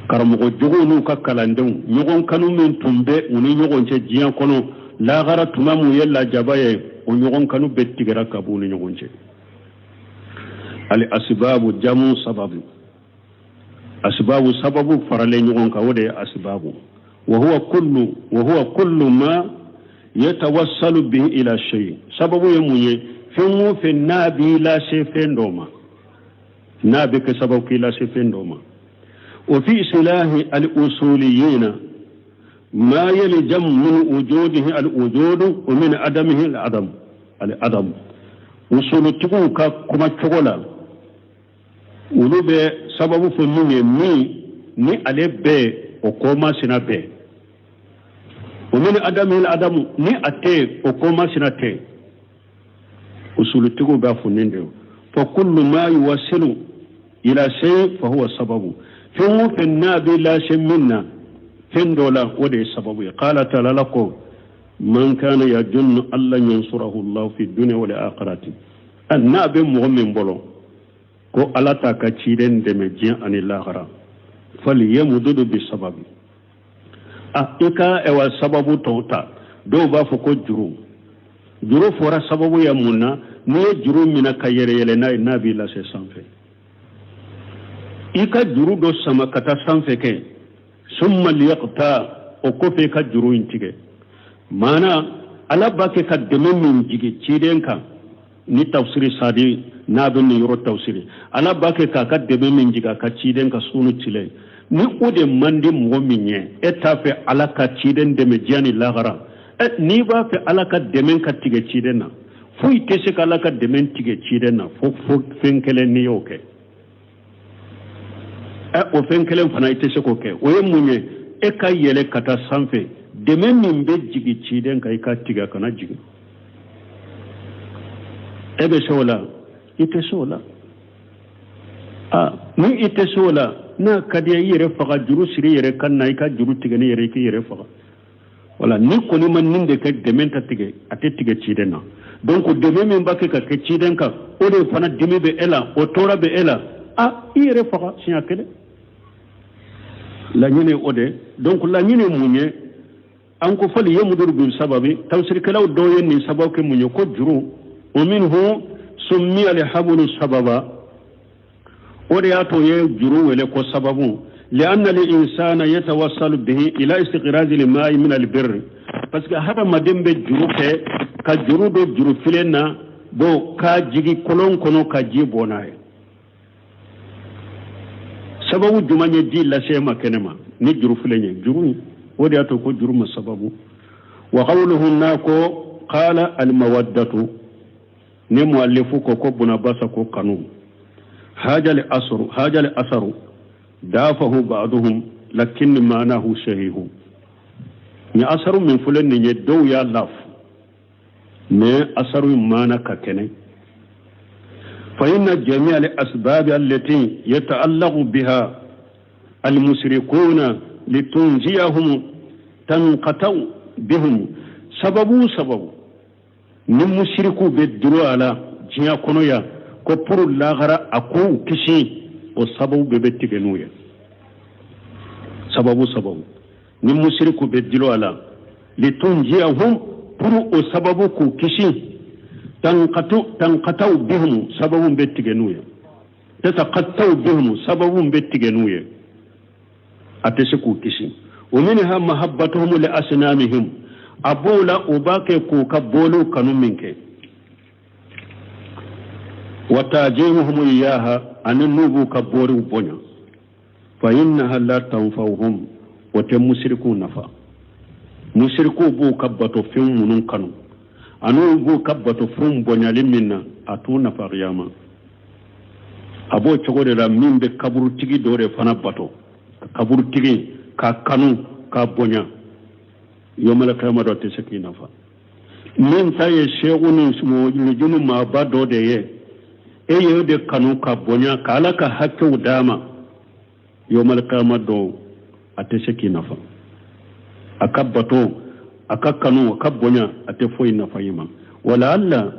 karamɔgɔ juguw n'u ka kalandenw, ɲɔgɔn kanu min tun bɛ u ni ɲɔgɔn cɛ diɲɛ kɔnɔ, lahara tuma mun ye lajaba ye, o ɲɔgɔn kanu bɛɛ tigɛra ka b'u ni ɲɔgɔn cɛ. Al asbabu jamu sababu, asbabu sababu faralen ɲɔgɔn kan, o de ye asbabu. Wa huwa kullu ma yatawassalu bihi ila shay. Sababu ye mun ye? Fɛn o fɛn n'a b'i lase fɛn dɔ ma, n'a bɛ kɛ sababu k'i lase fɛn dɔ ma. Wa fi istilahi al usuliyina ma yalzam min wujudihi al wujudu wa min adamihi al adam. Usulutigiw ka kuma cogo la, olu bɛ sababu fɔ min ye, min ni ale bɛɛ o ko masina bɛɛ, wa min adamihi al adamu, ni a tɛ o ko masina tɛ. Usulutigiw b'a fɔ nin de: fa kullu ma yuwassilu ila shay fa huwa sababu. Fɛn o fɛn n'a bɛ lase min na, fɛn dɔ la, o de ye sababu ye. Qala taala, la ko man kana yajunnu an lan yansurahu Allah fi dunya wal akhirati, n'a bɛ mɔgɔ min bolo ko Ala t'a ka ciden dɛmɛ diɲɛ ani lahara, falyamdud bi sababi. A i ka ɛwa sababu tɔw ta. Dɔw b'a fɔ ko juru, juru fɔra sababu ye mun na? N'i ye juru minɛ ka yɛlɛ yɛlɛ n'a ye, n'a b'i lase sanfɛ, i ka juru dɔ sama ka taa sanfɛ kɛ, summa liyaqta, o kɔfɛ i ka juru in tigɛ. Maana Ala b'a kɛ ka dɛmɛ min jigin ciden kan, ni tafsiri sadi n'a bɛ nin yɔrɔ tafsiri, Ala b'a kɛ k'a ka dɛmɛ min jigin a ka ciden kan su ni tile, ni o de man di mɔgɔ min ye, e t'a fɛ Ala ka ciden dɛmɛ diɲɛ ni lahara. N'i b'a fɛ Ala ka dɛmɛ ka tigɛ ciden na, foyi tɛ se ka Ala ka dɛmɛ tigɛ ciden na fo fɛn kelen. N'i y'o kɛ, o fɛn kelen fana, i tɛ se k'o kɛ. O ye mun ye? E ka yɛlɛ ka taa sanfɛ, dɛmɛ min bɛ jigin ciden kan, i ka tigɛ a kana jigin. E bɛ se o la? I tɛ se o la. Aa, ni i tɛ se o la, n'a ka di i yɛrɛ faga, juru siri i yɛrɛ kan na, i ka juru tigɛ n'i yɛrɛ, i k'i yɛrɛ faga. Wala ni kɔni ma nin de kɛ, dɛmɛ tɛ tigɛ, a tɛ tigɛ ciden na. Donc dɛmɛ min b'a kɛ ka kɛ ciden kan, o de fana dimi bɛ e la, o tɔɔrɔ bɛ e la. A i yɛrɛ faga siɲɛ kelen. Laɲini o de. Donc laɲini mun ye? An ko fali yamdud bi sababi. Tafsirikɛlaw dɔw ye nin sababu kɛ mun ye? Ko juru. Wa minhu summiya alhablu sababa. O de y'a to ye juru wele ko sababu, lianna al-insana yatawassalu bihi ila istikhraji al-ma'i min al-birr, parce que hadamaden bɛ juru kɛ ka juru don jurufilen na, bon, k'a jigi kɔlɔn kɔnɔ ka ji bɔ n'a ye. Sababu jumɛn ye ji lase ma kɛnɛ ma ni jurufilen ye? Juru. O de y'a to ko juru ma sababu. Wa qawluhu, n'a ko qala al-mawaddatu, ni muallifu ko ko bunabasa ko kanu, hajal asaru dafahu ba'duhum lakin ma'nahu sahihu. Ni asaru min filɛ nin ye, dɔw y'a laf, mais asaru in maana ka kɛnɛ. Fa inna jami'a al asbab allati yata'allaqu biha al mushrikuna litunjiyahum tanqata'u bihum. Sababu sababu ni musiriku bɛ duro a la diɲɛ kɔnɔ yan ko pour lahara a k'u kisi, o sababu bɛɛ bɛ tigɛ n'u ye. Sababu sababu ni musiriku bɛ dilo a la, litunjiyahum, pour o sababu k'u kisi, tanqata'u bihum, sababu bɛ tigɛ n'u ye, tataqatta'u bihum, sababu bɛ tigɛ n'u ye, a tɛ se k'u kisi. Wa minha mahabbatuhum li asnamihim. A b'o la, u b'a kɛ k'u ka boliw kanu min kɛ, wa tajimuhum iyaha, ani n'u b'u ka boliw bonya, fa innaha la tanfa'uhum. O tɛ musirikuw nafa. Musirikuw b'u ka batofɛnw minnu kanu ani u b'u ka batofɛnw bonyali min na, a t'u nafa kiyama. A b'o cogo de la, min bɛ kaburutigi dɔ de fana bato, kaburutigi k'a kanu k'a bonya, yomala kiyama dɔ tɛ se k'i nafa. Min ta ye seku ni nujunu maaba dɔ de ye, e y'o de kanu ka bonya ka Ala ka hakɛw d'a ma, yomala kiyama dɔ a tɛ se k'i nafa. A ka bato, a ka kanu, a ka bonya, a tɛ foyi nafa i ma. Wala alla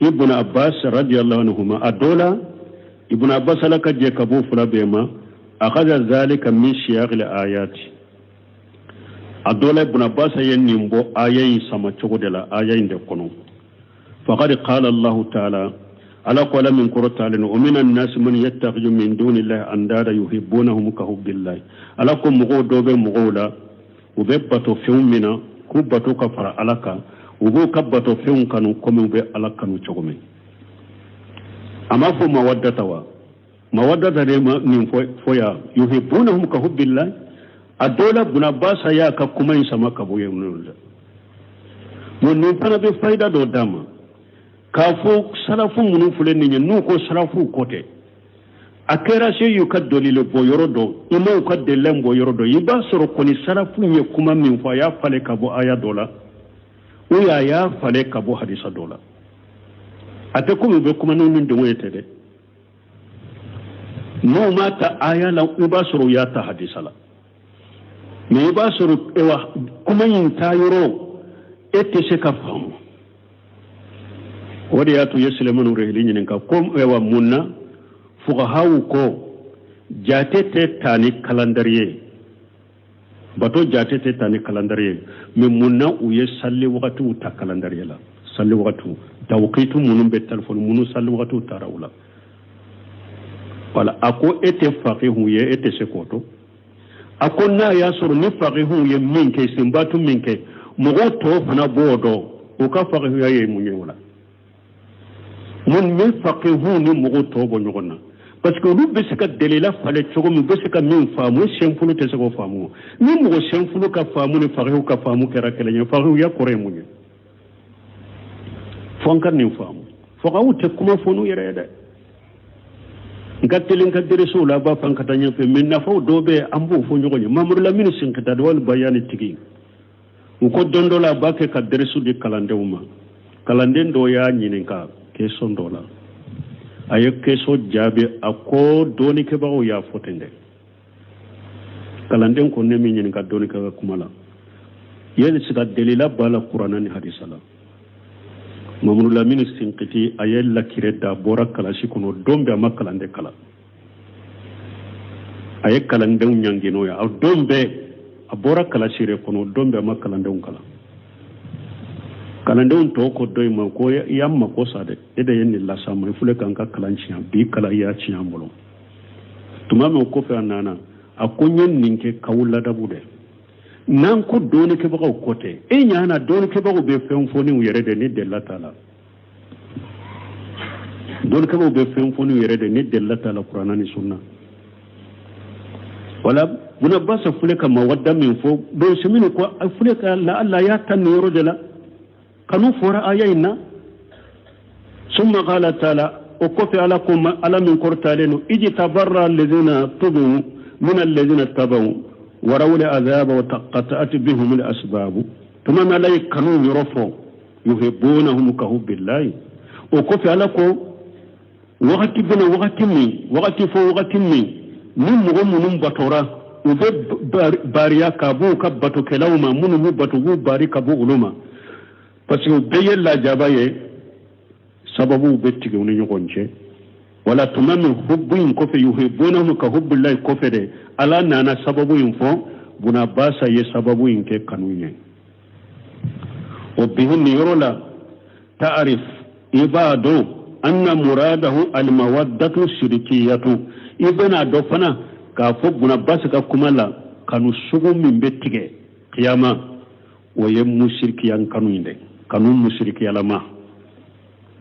Ibn Abbas radiyallahu anhuma, a dɔ la Ibn Abbas, Ala ka jɛ ka bɔ fila bɛɛ ma, akhadha zalika min siyaqil ayati. A dɔ la Ibn Abbas ye nin bɔ aya in sama cogo de la, aya in de kɔnɔ. Faqad qala Allah ta'ala, Ala ko, Ala min kɔrɔ taalen, wa minan nasi man yattakhidhu min dunillahi andada yuhibbunahum ka hubbillahi. Ala ko mɔgɔw dɔ bɛ mɔgɔw la, u bɛ bato fɛnw min na k'u bato ka fara Ala kan, u b'u ka bato fɛnw kanu komi u bɛ Ala kanu cogo min. A m'a fɔ mawaddata wa mawaddata de ma nin fɔ yan, yuhibbunahum ka hubbillahi. A dɔ la Buna Basa y'a ka kuma in sama ka bɔ yen nɔ la. Bon, nin fana bɛ fayida dɔ d'a ma k'a fɔ salafu minnu filɛ nin ye, n'u ko salafu ko tɛ, a kɛra se y'u ka dalili bɔ yɔrɔ dɔn, i m'u ka dalili bɔ yɔrɔ dɔn, i b'a sɔrɔ kɔni salafu ye kuma min fɔ, a y'a falen ka bɔ aya dɔ la ou a y'a falen ka bɔ hadisa dɔ la. A tɛ komi u bɛ kuma n'u ni dengo ye tɛ dɛ. N'u m'a ta aya la, i b'a sɔrɔ u y'a ta hadisa la. Mais i b'a sɔrɔ ewa kuma in taa yɔrɔ, e tɛ se ka faamu. O de y'a to ye Sulemanu Rehili ɲininka ko ewa mun na fukahaw ko jate tɛ ta ni calendrier, bato jate tɛ ta ni calendrier, mais mun na u ye sali wagatiw ta calendrier la? Sali wagatiw tawqitu minnu bɛ telefɔni minnu, sali wagatiw taara u la. Wala a ko e tɛ faqihu ye, e tɛ se k'o to. A ko n'a y'a sɔrɔ ni faqihu ye min kɛ, sinbatu min kɛ, mɔgɔw tɔw fana b'o dɔn. U ka fakihuya ye mun ye o la? Mun bɛ fakihu ni mɔgɔw tɔw bɔ ɲɔgɔn na? Parce que olu bɛ se ka delila falen cogo min, u bɛ se ka min faamu, simple tɛ se k'o faamu. Ni mɔgɔ simple ka faamu ni fakihu ka faamu kɛra kelen ye, fakihuya kɔrɔ ye mun ye? Fo an ka nin faamu. Fakaw tɛ kuma fɔ n'u yɛrɛ ye dɛ. N ka teli ka deresow la, a b'a fɔ an ka taa ɲɛfɛ, mais nafaw dɔw bɛ yen, an b'o fɔ ɲɔgɔn ye. Mamadu Lamini Sinkita Adwa'ul Bayani tigi, u ko don dɔ la a b'a kɛ ka deresu di kalandenw ma. Kalanden dɔ y'a ɲininka question dɔ la, a ye question jaabi, a ko dɔɔnikɛbagaw y'a fɔ ten dɛ. Kalanden ko ne m'i ɲininka dɔɔnikɛ ka kuma la, yeli sika delila b'a la kuranna ni hadisa la. Mamadu Lamini Sinkiti a ye lakire da, bɔra kalasi kɔnɔ don bɛɛ, a ma kalanden kalan, a ye kalandenw ɲangi n'o ye. A don bɛɛ a bɔra kalasi yɛrɛ kɔnɔ, don bɛɛ a ma kalandenw kalan. Kalandenw tɔw ko dɔ in ma ko i y'an mako sa dɛ, e de ye nin las'an ma, i filɛ k'an ka kalan tiɲɛ bi, kalan i y'a tiɲɛ an bolo. Tuma min o kɔfɛ a nana, a ko n ye nin kɛ k'aw ladabu dɛ. N'an ko dɔɔnikɛbagaw ko tɛ, e ɲana dɔɔnikɛbagaw bɛ fɛn fɔ n'u yɛrɛ de ni delila t'a la. Dɔɔnikɛbagaw bɛ fɛn fɔ n'u yɛrɛ de ni delila t'a la kuranna ni sunna. Wala Buna Basa filɛ ka mawadda min fɔ, don semini ko a filɛ ka la Allah y'a ta nin yɔrɔ de la, kanu fɔra aya in na. Summa qala taala, o kɔfɛ ala ko ma, ala min kɔrɔtalen don, ijtabarra allazina tubu min allazina tabaw warawul azaba wa taqata'at bihum al asbabu. Tuma min ala ye kanu yɔrɔ fɔ, yuhibbunahum ka hubbillahi, o kɔfɛ ala ko wagati bɛna wagati min, wagati fɔ wagati min ni mɔgɔ minnu batora, u bɛ bariya ka b'u ka batokɛlaw ma, minnu b'u bato, u b'u bari ka bɔ olu ma, parce que u bɛɛ ye lajaba ye, sababuw bɛ tigɛ u ni ɲɔgɔn cɛ. Wala tuma min hubbu in kɔfɛ, yuhibbunahum ka hubbillahi kɔfɛ dɛ, ala nana sababu in fɔ. Buna Basa ye sababu in kɛ kanu ye. O bihi nin yɔrɔ la, ta'arif, i b'a dɔn, anna muradahu almawaddatu shirikiyatu. I bɛna dɔn fana k'a fɔ Buna Basi ka kuma la, kanu sugu min bɛ tigɛ kiyama, o ye musirikiya kanu in dɛ, kanu musirikiyalama,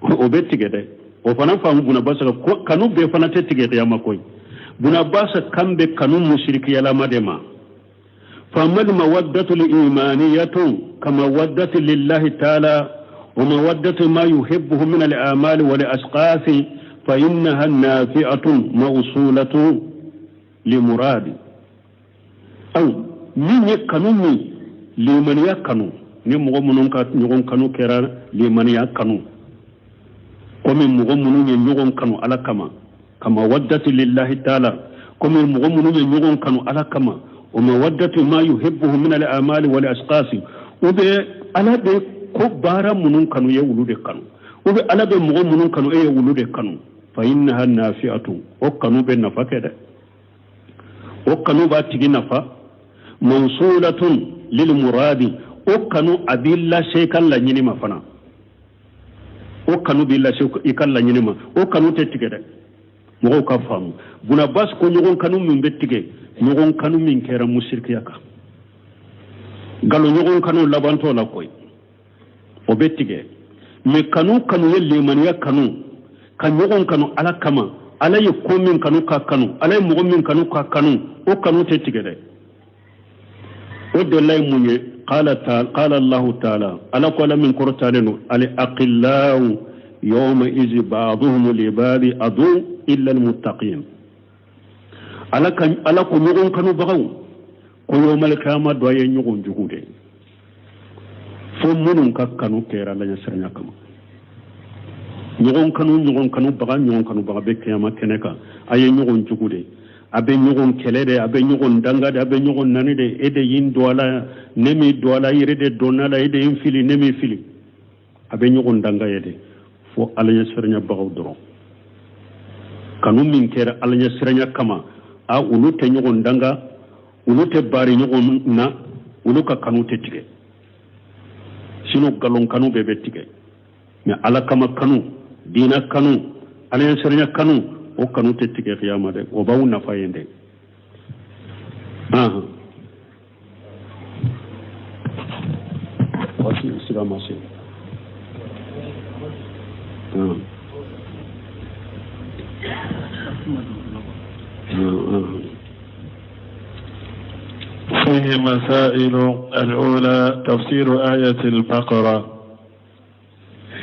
o bɛ tigɛ dɛ. O fana faamu, Buna Basi ka kanu bɛɛ fana tɛ tigɛ kiyama koyi. Buna Basi kan bɛ kanu musirikiyalama de ma. فأما المودة الإيمانية كمودة لله تعالى ومودة ما يحبه من الأعمال والأشخاص فإنها النافعة موصولة لمراد أو من يكنو من لمن يكنو ni mɔgɔ minnu ka ɲɔgɔn kanu kɛra limaniya kanu, komi mɔgɔ minnu ye ɲɔgɔn kanu ala kama, kama waddati lillahi taala, komi mɔgɔ minnu ye ɲɔgɔn kanu ala kama, o mawaddatu ma yuhibbuhu min al amali wal asqasi, u bɛ ala bɛ ko baara minnu kanu ye olu de kanu, u bɛ ala bɛ mɔgɔ minnu kanu e ye olu de kanu. Fa innaha nafi'atu, o kanu bɛ nafa kɛ dɛ, o kanu b'a tigi nafa. Mawsulatun lil muradi, o kanu a b'i lase i ka laɲini ma fana, o kanu b'i lase i ka laɲini ma, o kanu tɛ tigɛ dɛ. Mɔgɔw ka faamu, Buna Basi ko ɲɔgɔn kanu min bɛ tigɛ, ɲɔgɔn kanu min kɛra musirikiya kan, nkalon ɲɔgɔn kanu labantɔ la koyi, o bɛ tigɛ. Mais kanu kanu ye limaniya kanu, ka ɲɔgɔn kanu ala kama, ala ye ko min kanu ka kanu, ala ye mɔgɔ min kanu ka kanu, o kanu tɛ tigɛ dɛ. O delila ye mun ye? Qala qala Allahu taala, ala ko, ala min kɔrɔtalen don, al aqillau yawma izi ba'duhum li ba'di adu illa al muttaqin. Ala ka ala ko ɲɔgɔn kanubagaw ko yawmal qiyama dɔ ye ɲɔgɔn jugu de, fo minnu ka kanu kɛra ala ɲɛsiranya kama. Ɲɔgɔn kanu, ɲɔgɔn kanubaga, ɲɔgɔn kanubaga bɛ kiyama kɛnɛ kan, a ye ɲɔgɔn jugu de, a bɛ ɲɔgɔn kɛlɛ de, a bɛ ɲɔgɔn danga de, a bɛ ɲɔgɔn nani de. E de y'i don a la, ne m'i don a la, i yɛrɛ de donna a la, e de ye n fili, ne m'i fili. A bɛ ɲɔgɔn danga ye de, fo ala ɲɛsiranyabagaw dɔrɔn. Kanu min kɛra ala ɲɛsiranya kama, a olu tɛ ɲɔgɔn danga, olu tɛ baari ɲɔgɔn na, olu ka kanu tɛ tigɛ. Sinon nkalon kanu bɛɛ bɛ tigɛ, mais ala kama kanu, diina kanu, ala ɲɛsiranya kanu, o kanu tɛ tigɛ kiyama dɛ, o b'aw nafa yen dɛ. Waati sira ma se. فيه مسائل الأولى تفسير آية البقرة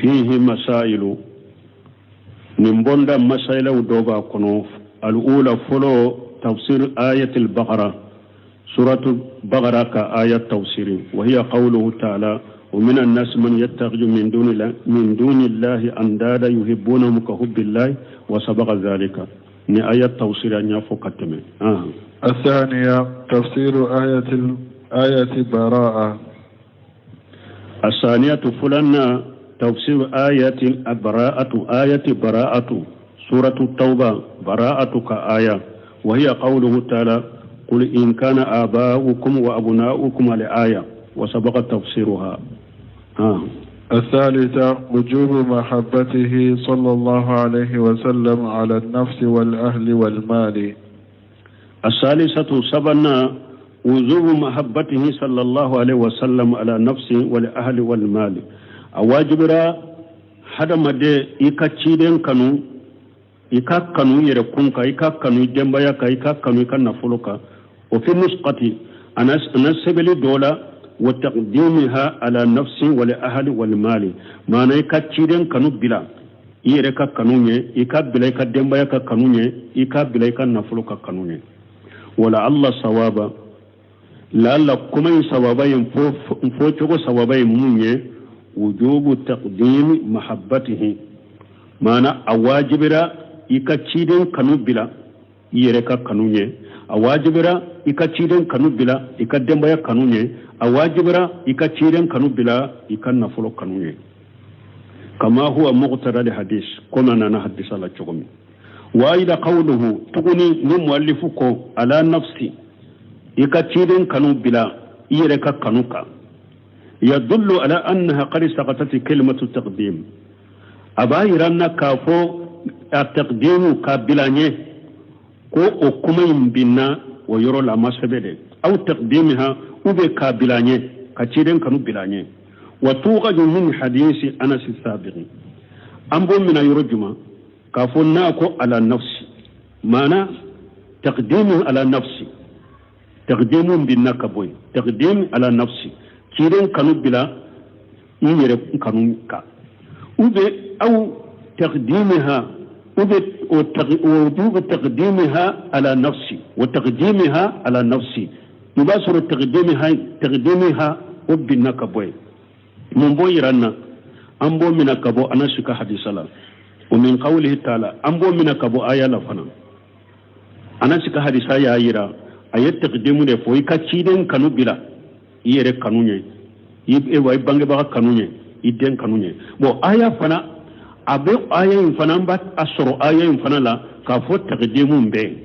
فيه مسائل nin bonda masailaw dɔ b'a kɔnɔ al'ula fɔlɔ tafsir ayatul baqara suratu baqara ka aya tafsiri wa hiya qawluhu ta'ala ومن الناس من يتخذ من دون الله من دون الله أندادا يحبونهم كحب الله وسبق ذلك ni aya tafsiri an y'a fɔ ka tɛmɛ الثانية تفسير آية آية براءة الثانية فلنا تفسير آية براءة آية براءة سورة التوبة براءة كآية وهي قوله تعالى قل إن كان آباؤكم وأبناؤكم الآية وسبق تفسيرها آه. الثالثة وجوب محبته صلى الله عليه وسلم على النفس والأهل والمال الثالثة سبنا وجوب محبته صلى الله عليه وسلم على نفسه والأهل والمال a wajibira hadamaden i ka ciden kanu i ka kanu yɛrɛ kun kan i ka kanu i denbaya kan i ka kanu i ka nafolo kan o fi nusqati ana sɛbɛli dɔ la wa taqdimiha ala nafsi wal ahli wal mali maana i ka ciden kanu bila i yɛrɛ ka kanu ɲɛ i ka bila i ka denbaya ka kanu ɲɛ i ka bila i ka nafolo ka kanu ɲɛ wala alla sawaba laala kuma in sawaba ye fɔcogo sawaba ye mun ye wujubu taqdimi mahabbatihi maana a wajibira i ka ciden kanu bila i yɛrɛ ka kanu ɲɛ a wajibira i ka ciden kanu bila i ka denbaya kanu ɲɛ a wajibira i ka ciden kanu bila i ka nafolo kanu ɲɛ kama huwa muqtada li hadis komi a nana hadisa la cogo min wa ayida qawluhu tuguni ni muallifu ko ala nafsi i ka ciden kanu bila i yɛrɛ ka kanu kan yadullu ala annaha qad saqatat kalimatu taqdim a b'a yira n na k'a fɔ a taqdimu ka bila ɲɛ ko o kuma in binna o yɔrɔ la a ma sɛbɛn dɛ aw taqdimiha ou bien k'a bila ɲɛ ka ciden kanu bila ɲɛ wa tuqaju min hadisi anas sabiqi an b'o mina yɔrɔ juma k'a fɔ n'a ko ala nafsi maana taqdimu ala nafsi taqdimu binna ka bɔ yen taqdim ala nafsi ciden kanu bila i yɛrɛ kanu kan ou bien aw taqdimiha ou bien wujubu taqdimiha ala nafsi wa taqdimiha ala nafsi i b'a sɔrɔ taqdimiha taqdimiha o binna ka bɔ yen mun b'o yira n na an b'o mina ka bɔ anasi ka hadisa la wa min qawlihi taala an b'o mina ka bɔ aya la fana anasi ka hadisa y'a yira a ye taqdimu de fɔ i ka ciden kanu bila i yɛrɛ kanu ɲɛ i wa i bangebaga kanu ɲɛ i den kanu ɲɛ bon aya fana a bɛ aya in fana an b'a sɔrɔ aya in fana la k'a fɔ taqdimu bɛ yen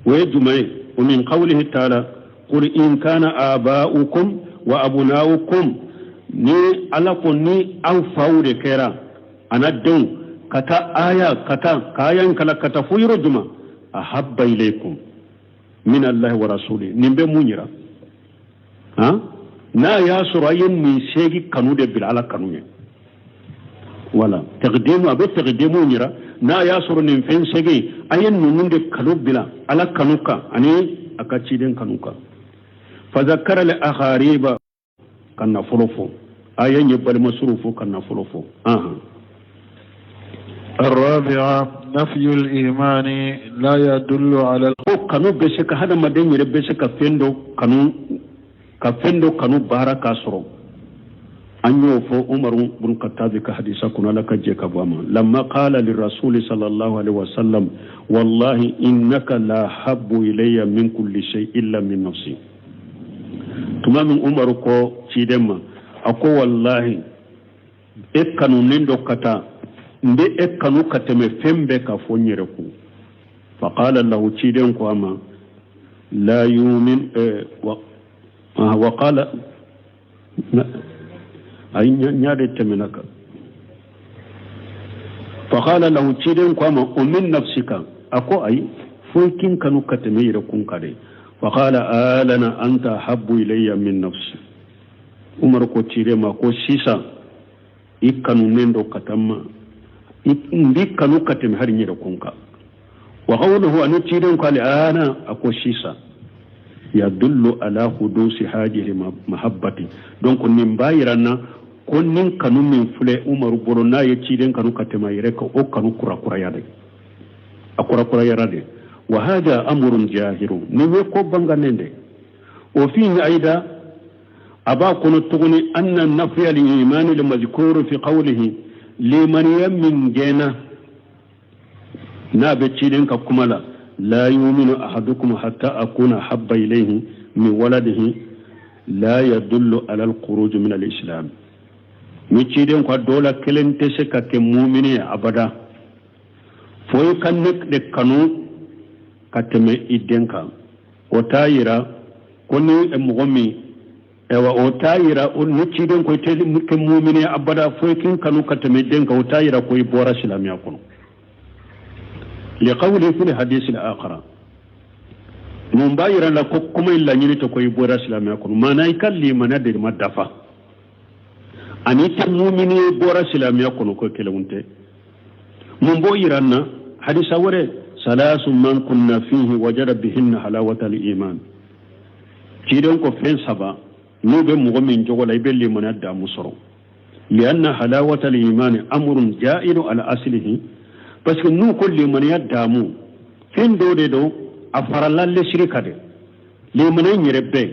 o ye jumɛn ye wa min qawlihi taala qul in kana aba'ukum wa abna'ukum ni ala ko ni aw faw de kɛra a n'a denw ka taa aya ka taa ka aya in kalan ka taa fo yɔrɔ jumɛn ahabba ilaykum min allahi wa rasuli nin bɛ mun yira han n'a y'a sɔrɔ a ye nin seegi kanu de bila ala kanu ye wala taqdimu a bɛ taqdimu yira n'a y'a sɔrɔ nin fɛn seegi a ye ninnu de kanu bila ala kanu kan ani a ka ciden kanu kan fazakara al akhariba ka nafolo fɔ a ye ɲɛ balimasuru fɔ ka nafolo fɔ ahan الرابعة نفي الإيمان لا يدل على ko kanu bɛ se ka hadamaden yɛrɛ bɛ se ka fɛn dɔ kanu ka fɛn dɔ kanu baara k'a sɔrɔ an y'o fɔ umaru bun katabi ka hadisa kɔnɔ ala ka jɛ ka bɔ a ma lamma qala lirasuli sallallahu alaihi wasallam wallahi innaka la habbu ilayya min kulli shay illa min nafsi tuma min umaru ko ciden ma a ko wallahi e kanunen dɔ ka taa n bɛ e kanu ka tɛmɛ fɛn bɛɛ ka fɔ n yɛrɛ kun faqala lahu ciden ko a ma la yumin wa qala ayi ɲa de tɛmɛna kan faqala lahu ciden ko a ma o min nafsika a ko ayi foyi kin kanu ka tɛmɛ yɛrɛ kun kan dɛ faqala alana anta habbu ilayya min nafsi umar ko ciden ma ko sisan i kanunen dɔ ka taa ma N b'i kanu ka tɛmɛ hali n yɛrɛ kun kan. Wa qawluhu, ani ciden ko al'ana, a ko sisan, yadullu ala hudusi hadihi mahabbati. Donc nin b'a yira n na ko nin kanu min filɛ Umaru bolo, n'a ye ciden kanu ka tɛmɛ a yɛrɛ kan, o kanu kurakuraya de, a kurakurayara de. Wa hada amrun jahiru, nin ye ko banganen de. O fihi ayida, a b'a kɔnɔ tuguni, anna nafiya al-imani al-mazkuru fi qawlihi, limaniya min gɛnna n'a bɛ ciden ka kuma la, la yuminu ahadukum hatta akuna habba ilayhi min waladihi, la yadullu ala al-khuruj min al-islam. Ni ciden ko dɔ la kelen tɛ se ka kɛ mumini ye abada fo i ka ne de kanu ka tɛmɛ i den kan, o t'a yira ko ni mɔgɔ min, ayiwa, o t'a yira ni ciden ko i tɛ kɛ mumini abada fo i k'i kanu ka tɛmɛ den kan, o t'a yira ko i bɔra silamɛya kɔnɔ. Liqawli fil hadisi al-akhara, mun b'a yira la ko kuma in laɲini tɛ ko i bɔra silamɛya kɔnɔ? Maana i ka limaniya de ma dafa ani i tɛ mumini ye bɔra silamɛya kɔnɔ, ko kelenw tɛ. Mun b'o yira n na? Hadisa wɛrɛ, salasu man kunna fihi wajada bihinna halawata al-iman. Ciden ko fɛn saba n'u bɛ mɔgɔ min jogo la, i bɛ limaniya damu sɔrɔ. Lianna halawata al-iman amrun ja'ilu ala aslihi, parce que n'u ko limaniya damu, fɛn dɔ de don a farala lesiri kan de. Limaniya in yɛrɛ bɛɛ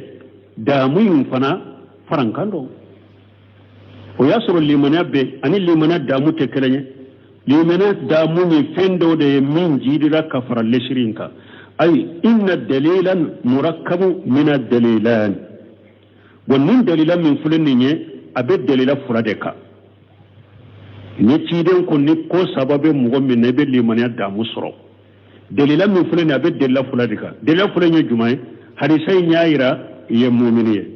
damu in fana farankan don. O y'a sɔrɔ limaniya bɛɛ ani limaniya damu tɛ kelen ye. Limaniya damu ye fɛn dɔ de ye min jiidira ka fara lesiri in kan. Ayi inna dalilan murakkabu mina dalilan. Bon, nin dalila min filɛ nin ye, a bɛ dalila fila de kan. Ni ciden ko ni ko saba bɛ mɔgɔ min na, i bɛ limaniya damu sɔrɔ, dalila min filɛ nin ye, a bɛ dalila fila de kan. Dalila fila in ye jumɛn ye? Hadisa in y'a yira i ye mumini ye.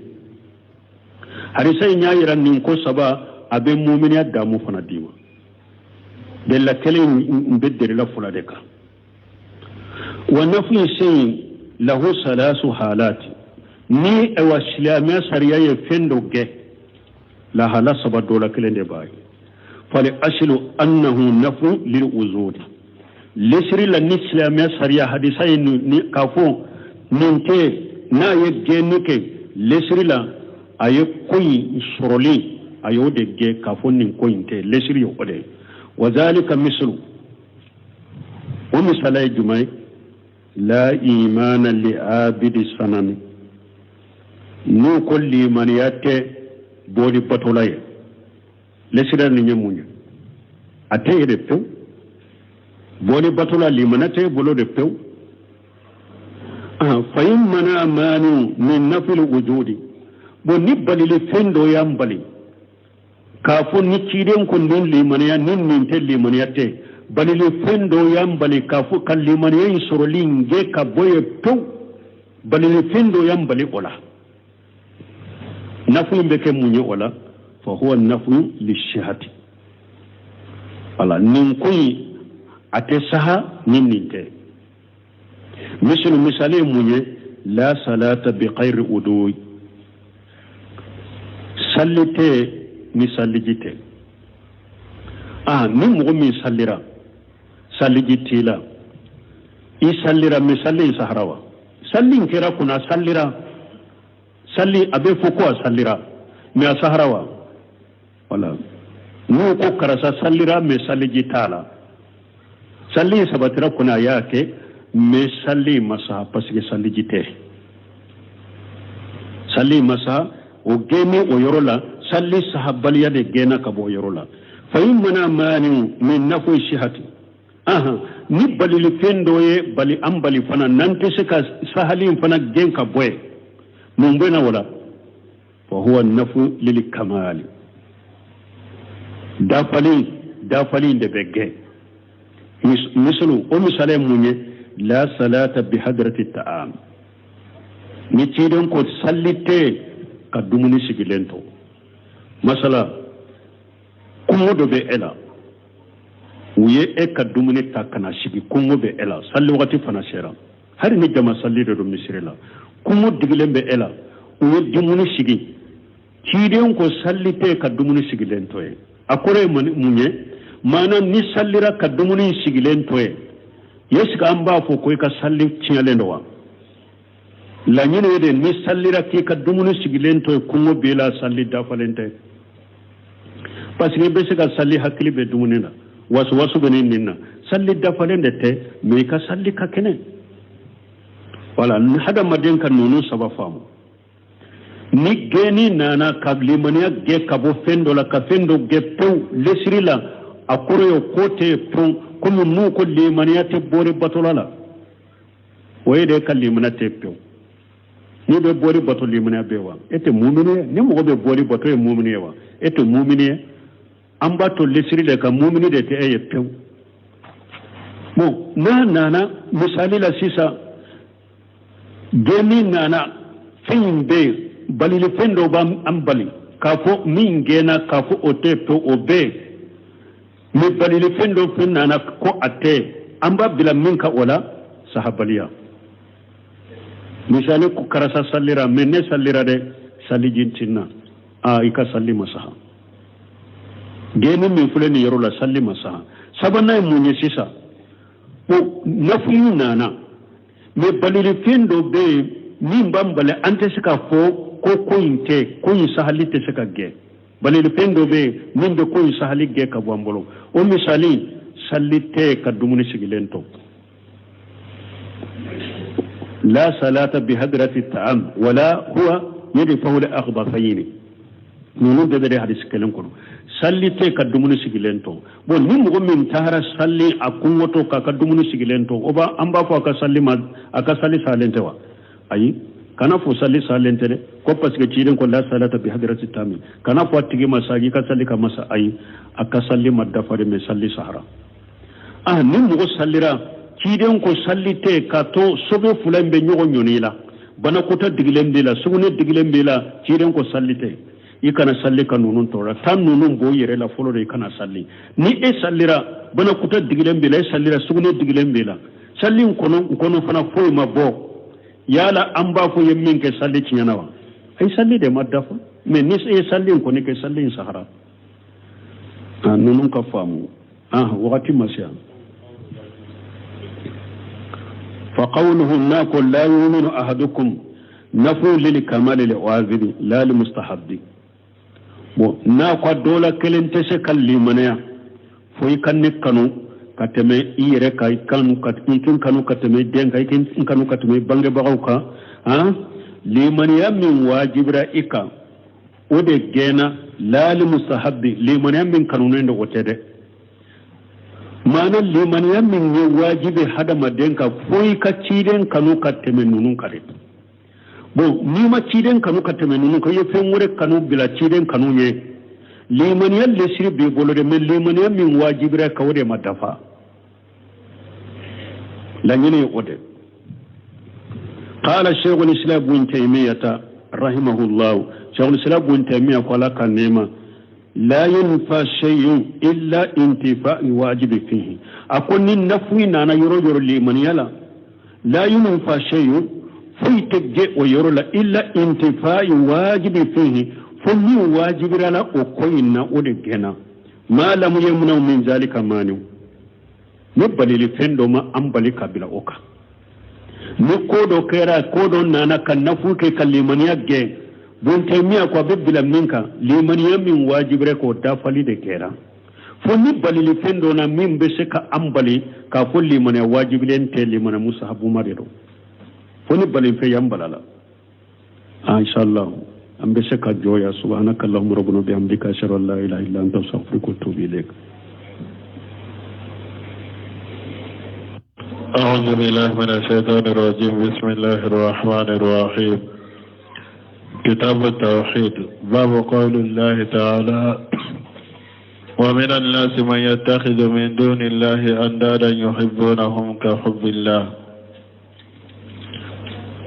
Hadisa in y'a yira nin ko saba, a bɛ muminiya damu fana d'i ma. Dalila kelen in bɛ dalila fila de kan. Wa nafi shay'in lahu salasu halati, ni ayiwa silamɛya sariya ye fɛn dɔ gɛn, lahala saba dɔ la kelen de b'a ye. Fal aslu annahu nafu lil wujudi. Lesiri la, ni silamɛya sariya hadisa ye ni k'a fɔ nin tɛ, n'a ye gɛnni kɛ lesiri la, a ye ko in sɔrɔli, a y'o de gɛn k'a fɔ nin ko in tɛ. Lesiri ye o de ye. Wa zalika mislu, o misala ye jumɛn ye? La imana li abidi sanami, n'u ko limaniya tɛ boli batola ye, lesira nin ye mun ye? A tɛ ye de pewu. Boli batola, limaniya tɛ bolo de pewu. Fa in mana mani min nafil wujudi. Bon, ni balili fɛn dɔ y'an bali k'a fɔ ni ciden ko nin limaniya ni nin tɛ, limaniya tɛ, balili fɛn dɔ y'an bali k'a fɔ ka limaniya in sɔrɔli in gɛn ka bɔ yen pewu, balili fɛn dɔ y'an bali o la, nafu in bɛ kɛ mun ye o la? Fa huwa nafu lisihati. Wala nin ko in a tɛ saha ni nin tɛ. Misali, misali ye mun ye? La salata bi khayri wudu, salli tɛ ni salliji tɛ. Ah, ni mɔgɔ min sallira, salliji t'i la, i sallira, mais salli in sahara wa? Salli in kɛra kunna, sallira, salli a bɛ fɔ ko a sallira, mais a sahara wa? Wala n'u ko karisa sallira, mais salliji t'a la, salli in sabatira kunna, a y'a kɛ, mais salli in ma saha parce que salliji tɛ. Salli in ma saha, o gɛnni o yɔrɔ la, salli sahabaliya de gɛnna ka bɔ o yɔrɔ la. Fa in mana mani min nafu sihati. Ahan, ni balili fɛn dɔ ye bali an bali fana, n'an tɛ se ka sahali in fana gɛn ka bɔ yen, mun bɛ na o la? Fa huwa nafu lil kamali, dafali, dafali in de bɛ gɛn. Misalu, o misali ye mun ye? La salata bi hadrati ta'am, ni ciden ko salli tɛ ka dumuni sigilen to. Masala, kɔngɔ dɔ bɛ e la, u ye e ka dumuni ta ka na sigi, kɔngɔ bɛ e la, salli wagati fana sera, hali ni jama salli de don misiri la, kɔngɔ digilen bɛ e la, u ye dumuni sigi, ciden ko salli tɛ ka dumuni sigilen to ye. A kɔrɔ ye mun ye? Maana n'i salira ka dumuni sigilen to yen, est-ce que an b'a fɔ ko i ka sali tiɲɛlen don wa? Laɲini ye de n'i salira k'i ka dumuni sigilen to yen, kɔngɔ b'i la, sali dafalen tɛ, parce que i bɛ se ka sali hakili bɛ dumuni na, wasuwasu bɛ nin na, sali dafalen de tɛ, mais i ka sali ka kɛnɛ. Wala ni hadamaden ka ninnu saba faamu, ni gɛnni nana ka limaniya gɛn ka bɔ fɛn dɔ la, ka fɛn dɔ gɛn pewu lesiri la, a kɔrɔ ye ko tɛ yen pewu. Komi n'u ko limaniya tɛ bɔri batola la, o ye de ka limaniya tɛ pewu. N'i bɛ bɔri bato, limaniya bɛ wa? E tɛ mumini ye. Ni mɔgɔ bɛ bɔri bato, e ye mumini ye wa? E tɛ mumini ye. An b'a to lesiri de kan, mumini de tɛ e ye pewu. Bon, n'a nana misali la sisan, gɛnni nana, fɛn in bɛ yen, balili fɛn dɔ b'an bali k'a fɔ min gɛnna k'a fɔ o tɛ pewu, o bɛ yen. Mais balili fɛn dɔ fɛn nana ko a tɛ, an b'a bila min kan, o la sahabaliya. Misali ko karisa salira, mais ne salira dɛ, saliji tɛ n na. Aa, i ka sali ma saha. Gɛnni min filɛ nin yɔrɔ la, sali ma saha. Sabanan ye mun ye sisan? Ko nafuyu nana, mais balilifɛn dɔ bɛ yen min b'an bali, an tɛ se k'a fɔ ko ko in tɛ, ko in sahali tɛ se ka gɛn. Balilifɛn dɔ bɛ yen min bɛ ko in sahali gɛn ka bɔ an bolo. O misali, sali tɛ ka dumuni sigilen to. La salata bi hadrati ta'am wala huwa yadfa'u al akhbathayn. Ninnu bɛɛ bɛ hadisi kelen kɔnɔ. Sali tɛ ka dumuni sigilen to. Bon, ni mɔgɔ min taara sali a kɔngɔtɔ k'a ka dumuni sigilen to, o b'a an b'a fɔ a ka sali ma, a ka sali salen tɛ wa? Ayi, kana fɔ sali salen tɛ dɛ, ko parce que ciden ko la salata bi hadrati ta'ami. Kana fɔ a tigi ma sa i ka sali ka masa. Ayi, a ka sali ma dafa de, mais sali sahara. Ah, ni mɔgɔ salira, ciden ko sali tɛ k'a to sobe fila in bɛ ɲɔgɔn ɲɔni la, banakɔta digilen b'i la, sugunɛ digilen b'i la, ciden ko sali tɛ. I kana sali ka ninnu tɔɔrɔ. Taa ninnu bɔ i yɛrɛ la fɔlɔ de, i kana sali. Ni e salira, banakɔta digilen b'i la, e salira, sugunɛ digilen b'i la, sali in kɔnɔ fana foyi ma bɔ, yala an b'a fɔ ye min kɛ sali tiɲɛna wa? Ayi, sali de ma dafa. Mais ni e ye sali in kɔni kɛ, sali in sahara. Ninnu ka faamu. Ah, wagati ma se yan. Fa qawluhu, n'a ko la yuminu ahadukum, nafu lil kamali li wajibi la li mustahabbi. Bon, n'a ko dɔ la kelen tɛ se ka limaniya fo i ka ne kanu ka tɛmɛ i yɛrɛ kan, i kanu ka i kin kanu ka tɛmɛ i den kan, i kin kanu ka tɛmɛ i bangebagaw kan. Han, limaniya min wajibira i kan, o de gɛnna. La li mustahabbi, limaniya min kanunen don, o tɛ dɛ. Maana limaniya min ye wajibi hadamaden kan, fo i ka ciden kanu ka tɛmɛ ninnu kan de. Bon, n'i ma ciden kanu ka tɛmɛ ninnu kan, i ye fɛn wɛrɛ kanu bila ciden kanu ye, limaniya lesiri b'i bolo dɛ, mais limaniya min wajibira kan, o de ma dafa. Laɲini ye o de. Qala sheikhul islam ibn taymiyata rahimahullah, sheikhul islam ibn taymiya ko ala ka nɛɛma, la yunfa shay'un illa intifa'i wajibi fihi. A ko ni nafuyi nana yɔrɔ yɔrɔ limaniya la, la yunfa shay'un, foyi tɛ gɛn o yɔrɔ la, illa intifa'i wajibi fihi, fo min wajibira la o ko in na, o de gɛnna. Ma lam yamna'u min zalika mani, ni balili fɛn dɔ ma an bali ka bila o kan. Ni ko dɔ kɛra, ko dɔ nana ka nafu kɛ ka limaniya gɛn, Bun Taymiya ko a bɛ bila min kan, limaniya min wajibira k'o dafali de kɛra, fo ni balili fɛn dɔ na min bɛ se ka an bali k'a fɔ limaniya wajibilen tɛ, limaniya musahabuma de don, fo ni balifɛn y'an bala la. Inshallah, an bɛ se ka jɔ yan. Subhanaka allahumma rabbana bihamdika, ashhadu an la ilaha illa anta, astaghfiruka wa atubu ilayk. أعوذ بالله من الشيطان الرجيم. بسم الله الرحمن الرحيم. كتاب التوحيد، باب قول الله تعالى: ومن الناس من يتخذ من دون الله أندادا يحبونهم كحب الله.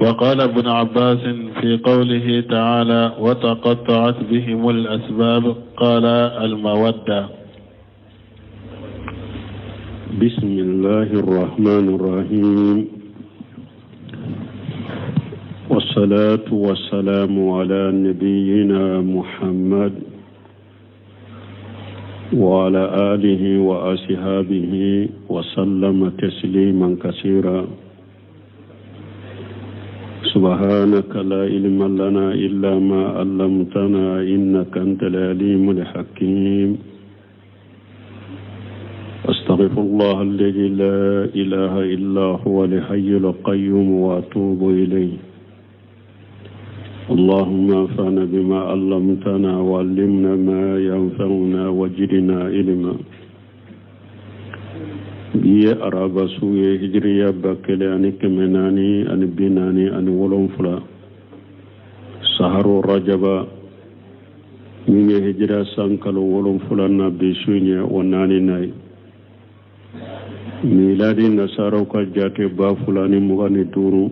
وقال ابن عباس في قوله تعالى: وتقطعت بهم الأسباب، قال: المودة. بسم الله الرحمن الرحيم، والصلاة والسلام على نبينا محمد. وعلى آله وأصحابه وسلم تسليما كثيرا سبحانك لا علم لنا إلا ما علمتنا إنك أنت العليم الحكيم أستغفر الله الذي لا إله إلا هو الحي القيوم وأتوب إليه اللهم انفعنا بما علمتنا وعلمنا ما ينفعنا وجدنا علما bi ye araba su ye hijiriya 1447 saharo rajaba min ye hijira san kalo wolonfila na bi su ye o naani na ye miladi nasaraw ka jate 2025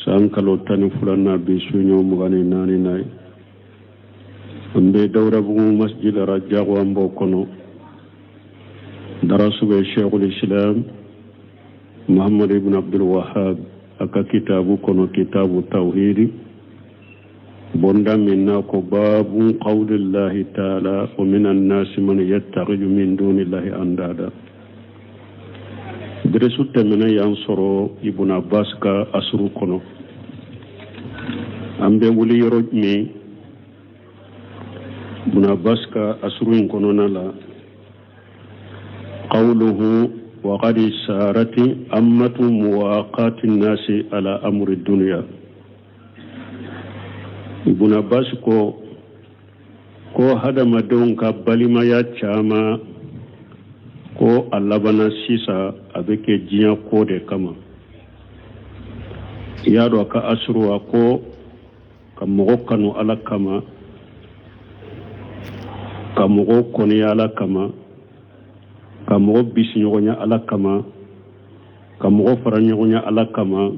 san kalo 12 na bi su ye o 24 na ye an bɛ dawudabugu masjid rajago an b'o kɔnɔ darasu bɛ sheikhul islam muhammad ibn abdul wahab a ka kitabu kɔnɔ kitabu tawhidi bonda min na ko babu qawlillahi taala wa min annasi man yattakhidhu min dunillahi andada dɛrɛsu tɛmɛnen y'an sɔrɔ ibn abbas ka asuru kɔnɔ an bɛ wuli yɔrɔ min ibn abbas ka asuru in kɔnɔna la qawluhu wa qad sarati ammatu muwaqati nasi ala amri dunya ibn abbas ko ko hadamadenw ka balimaya caman ko a labanna sisan a bɛ kɛ diɲɛ ko de kama i y'a dɔn a ka asuru a ko ka mɔgɔ kanu ala kama ka mɔgɔ kɔniya ala kama ka mɔgɔ bisiɲɔgɔnya ala kama ka mɔgɔ fara ɲɔgɔnya ala kama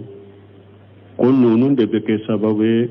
ko ninnu de bɛ kɛ sababu ye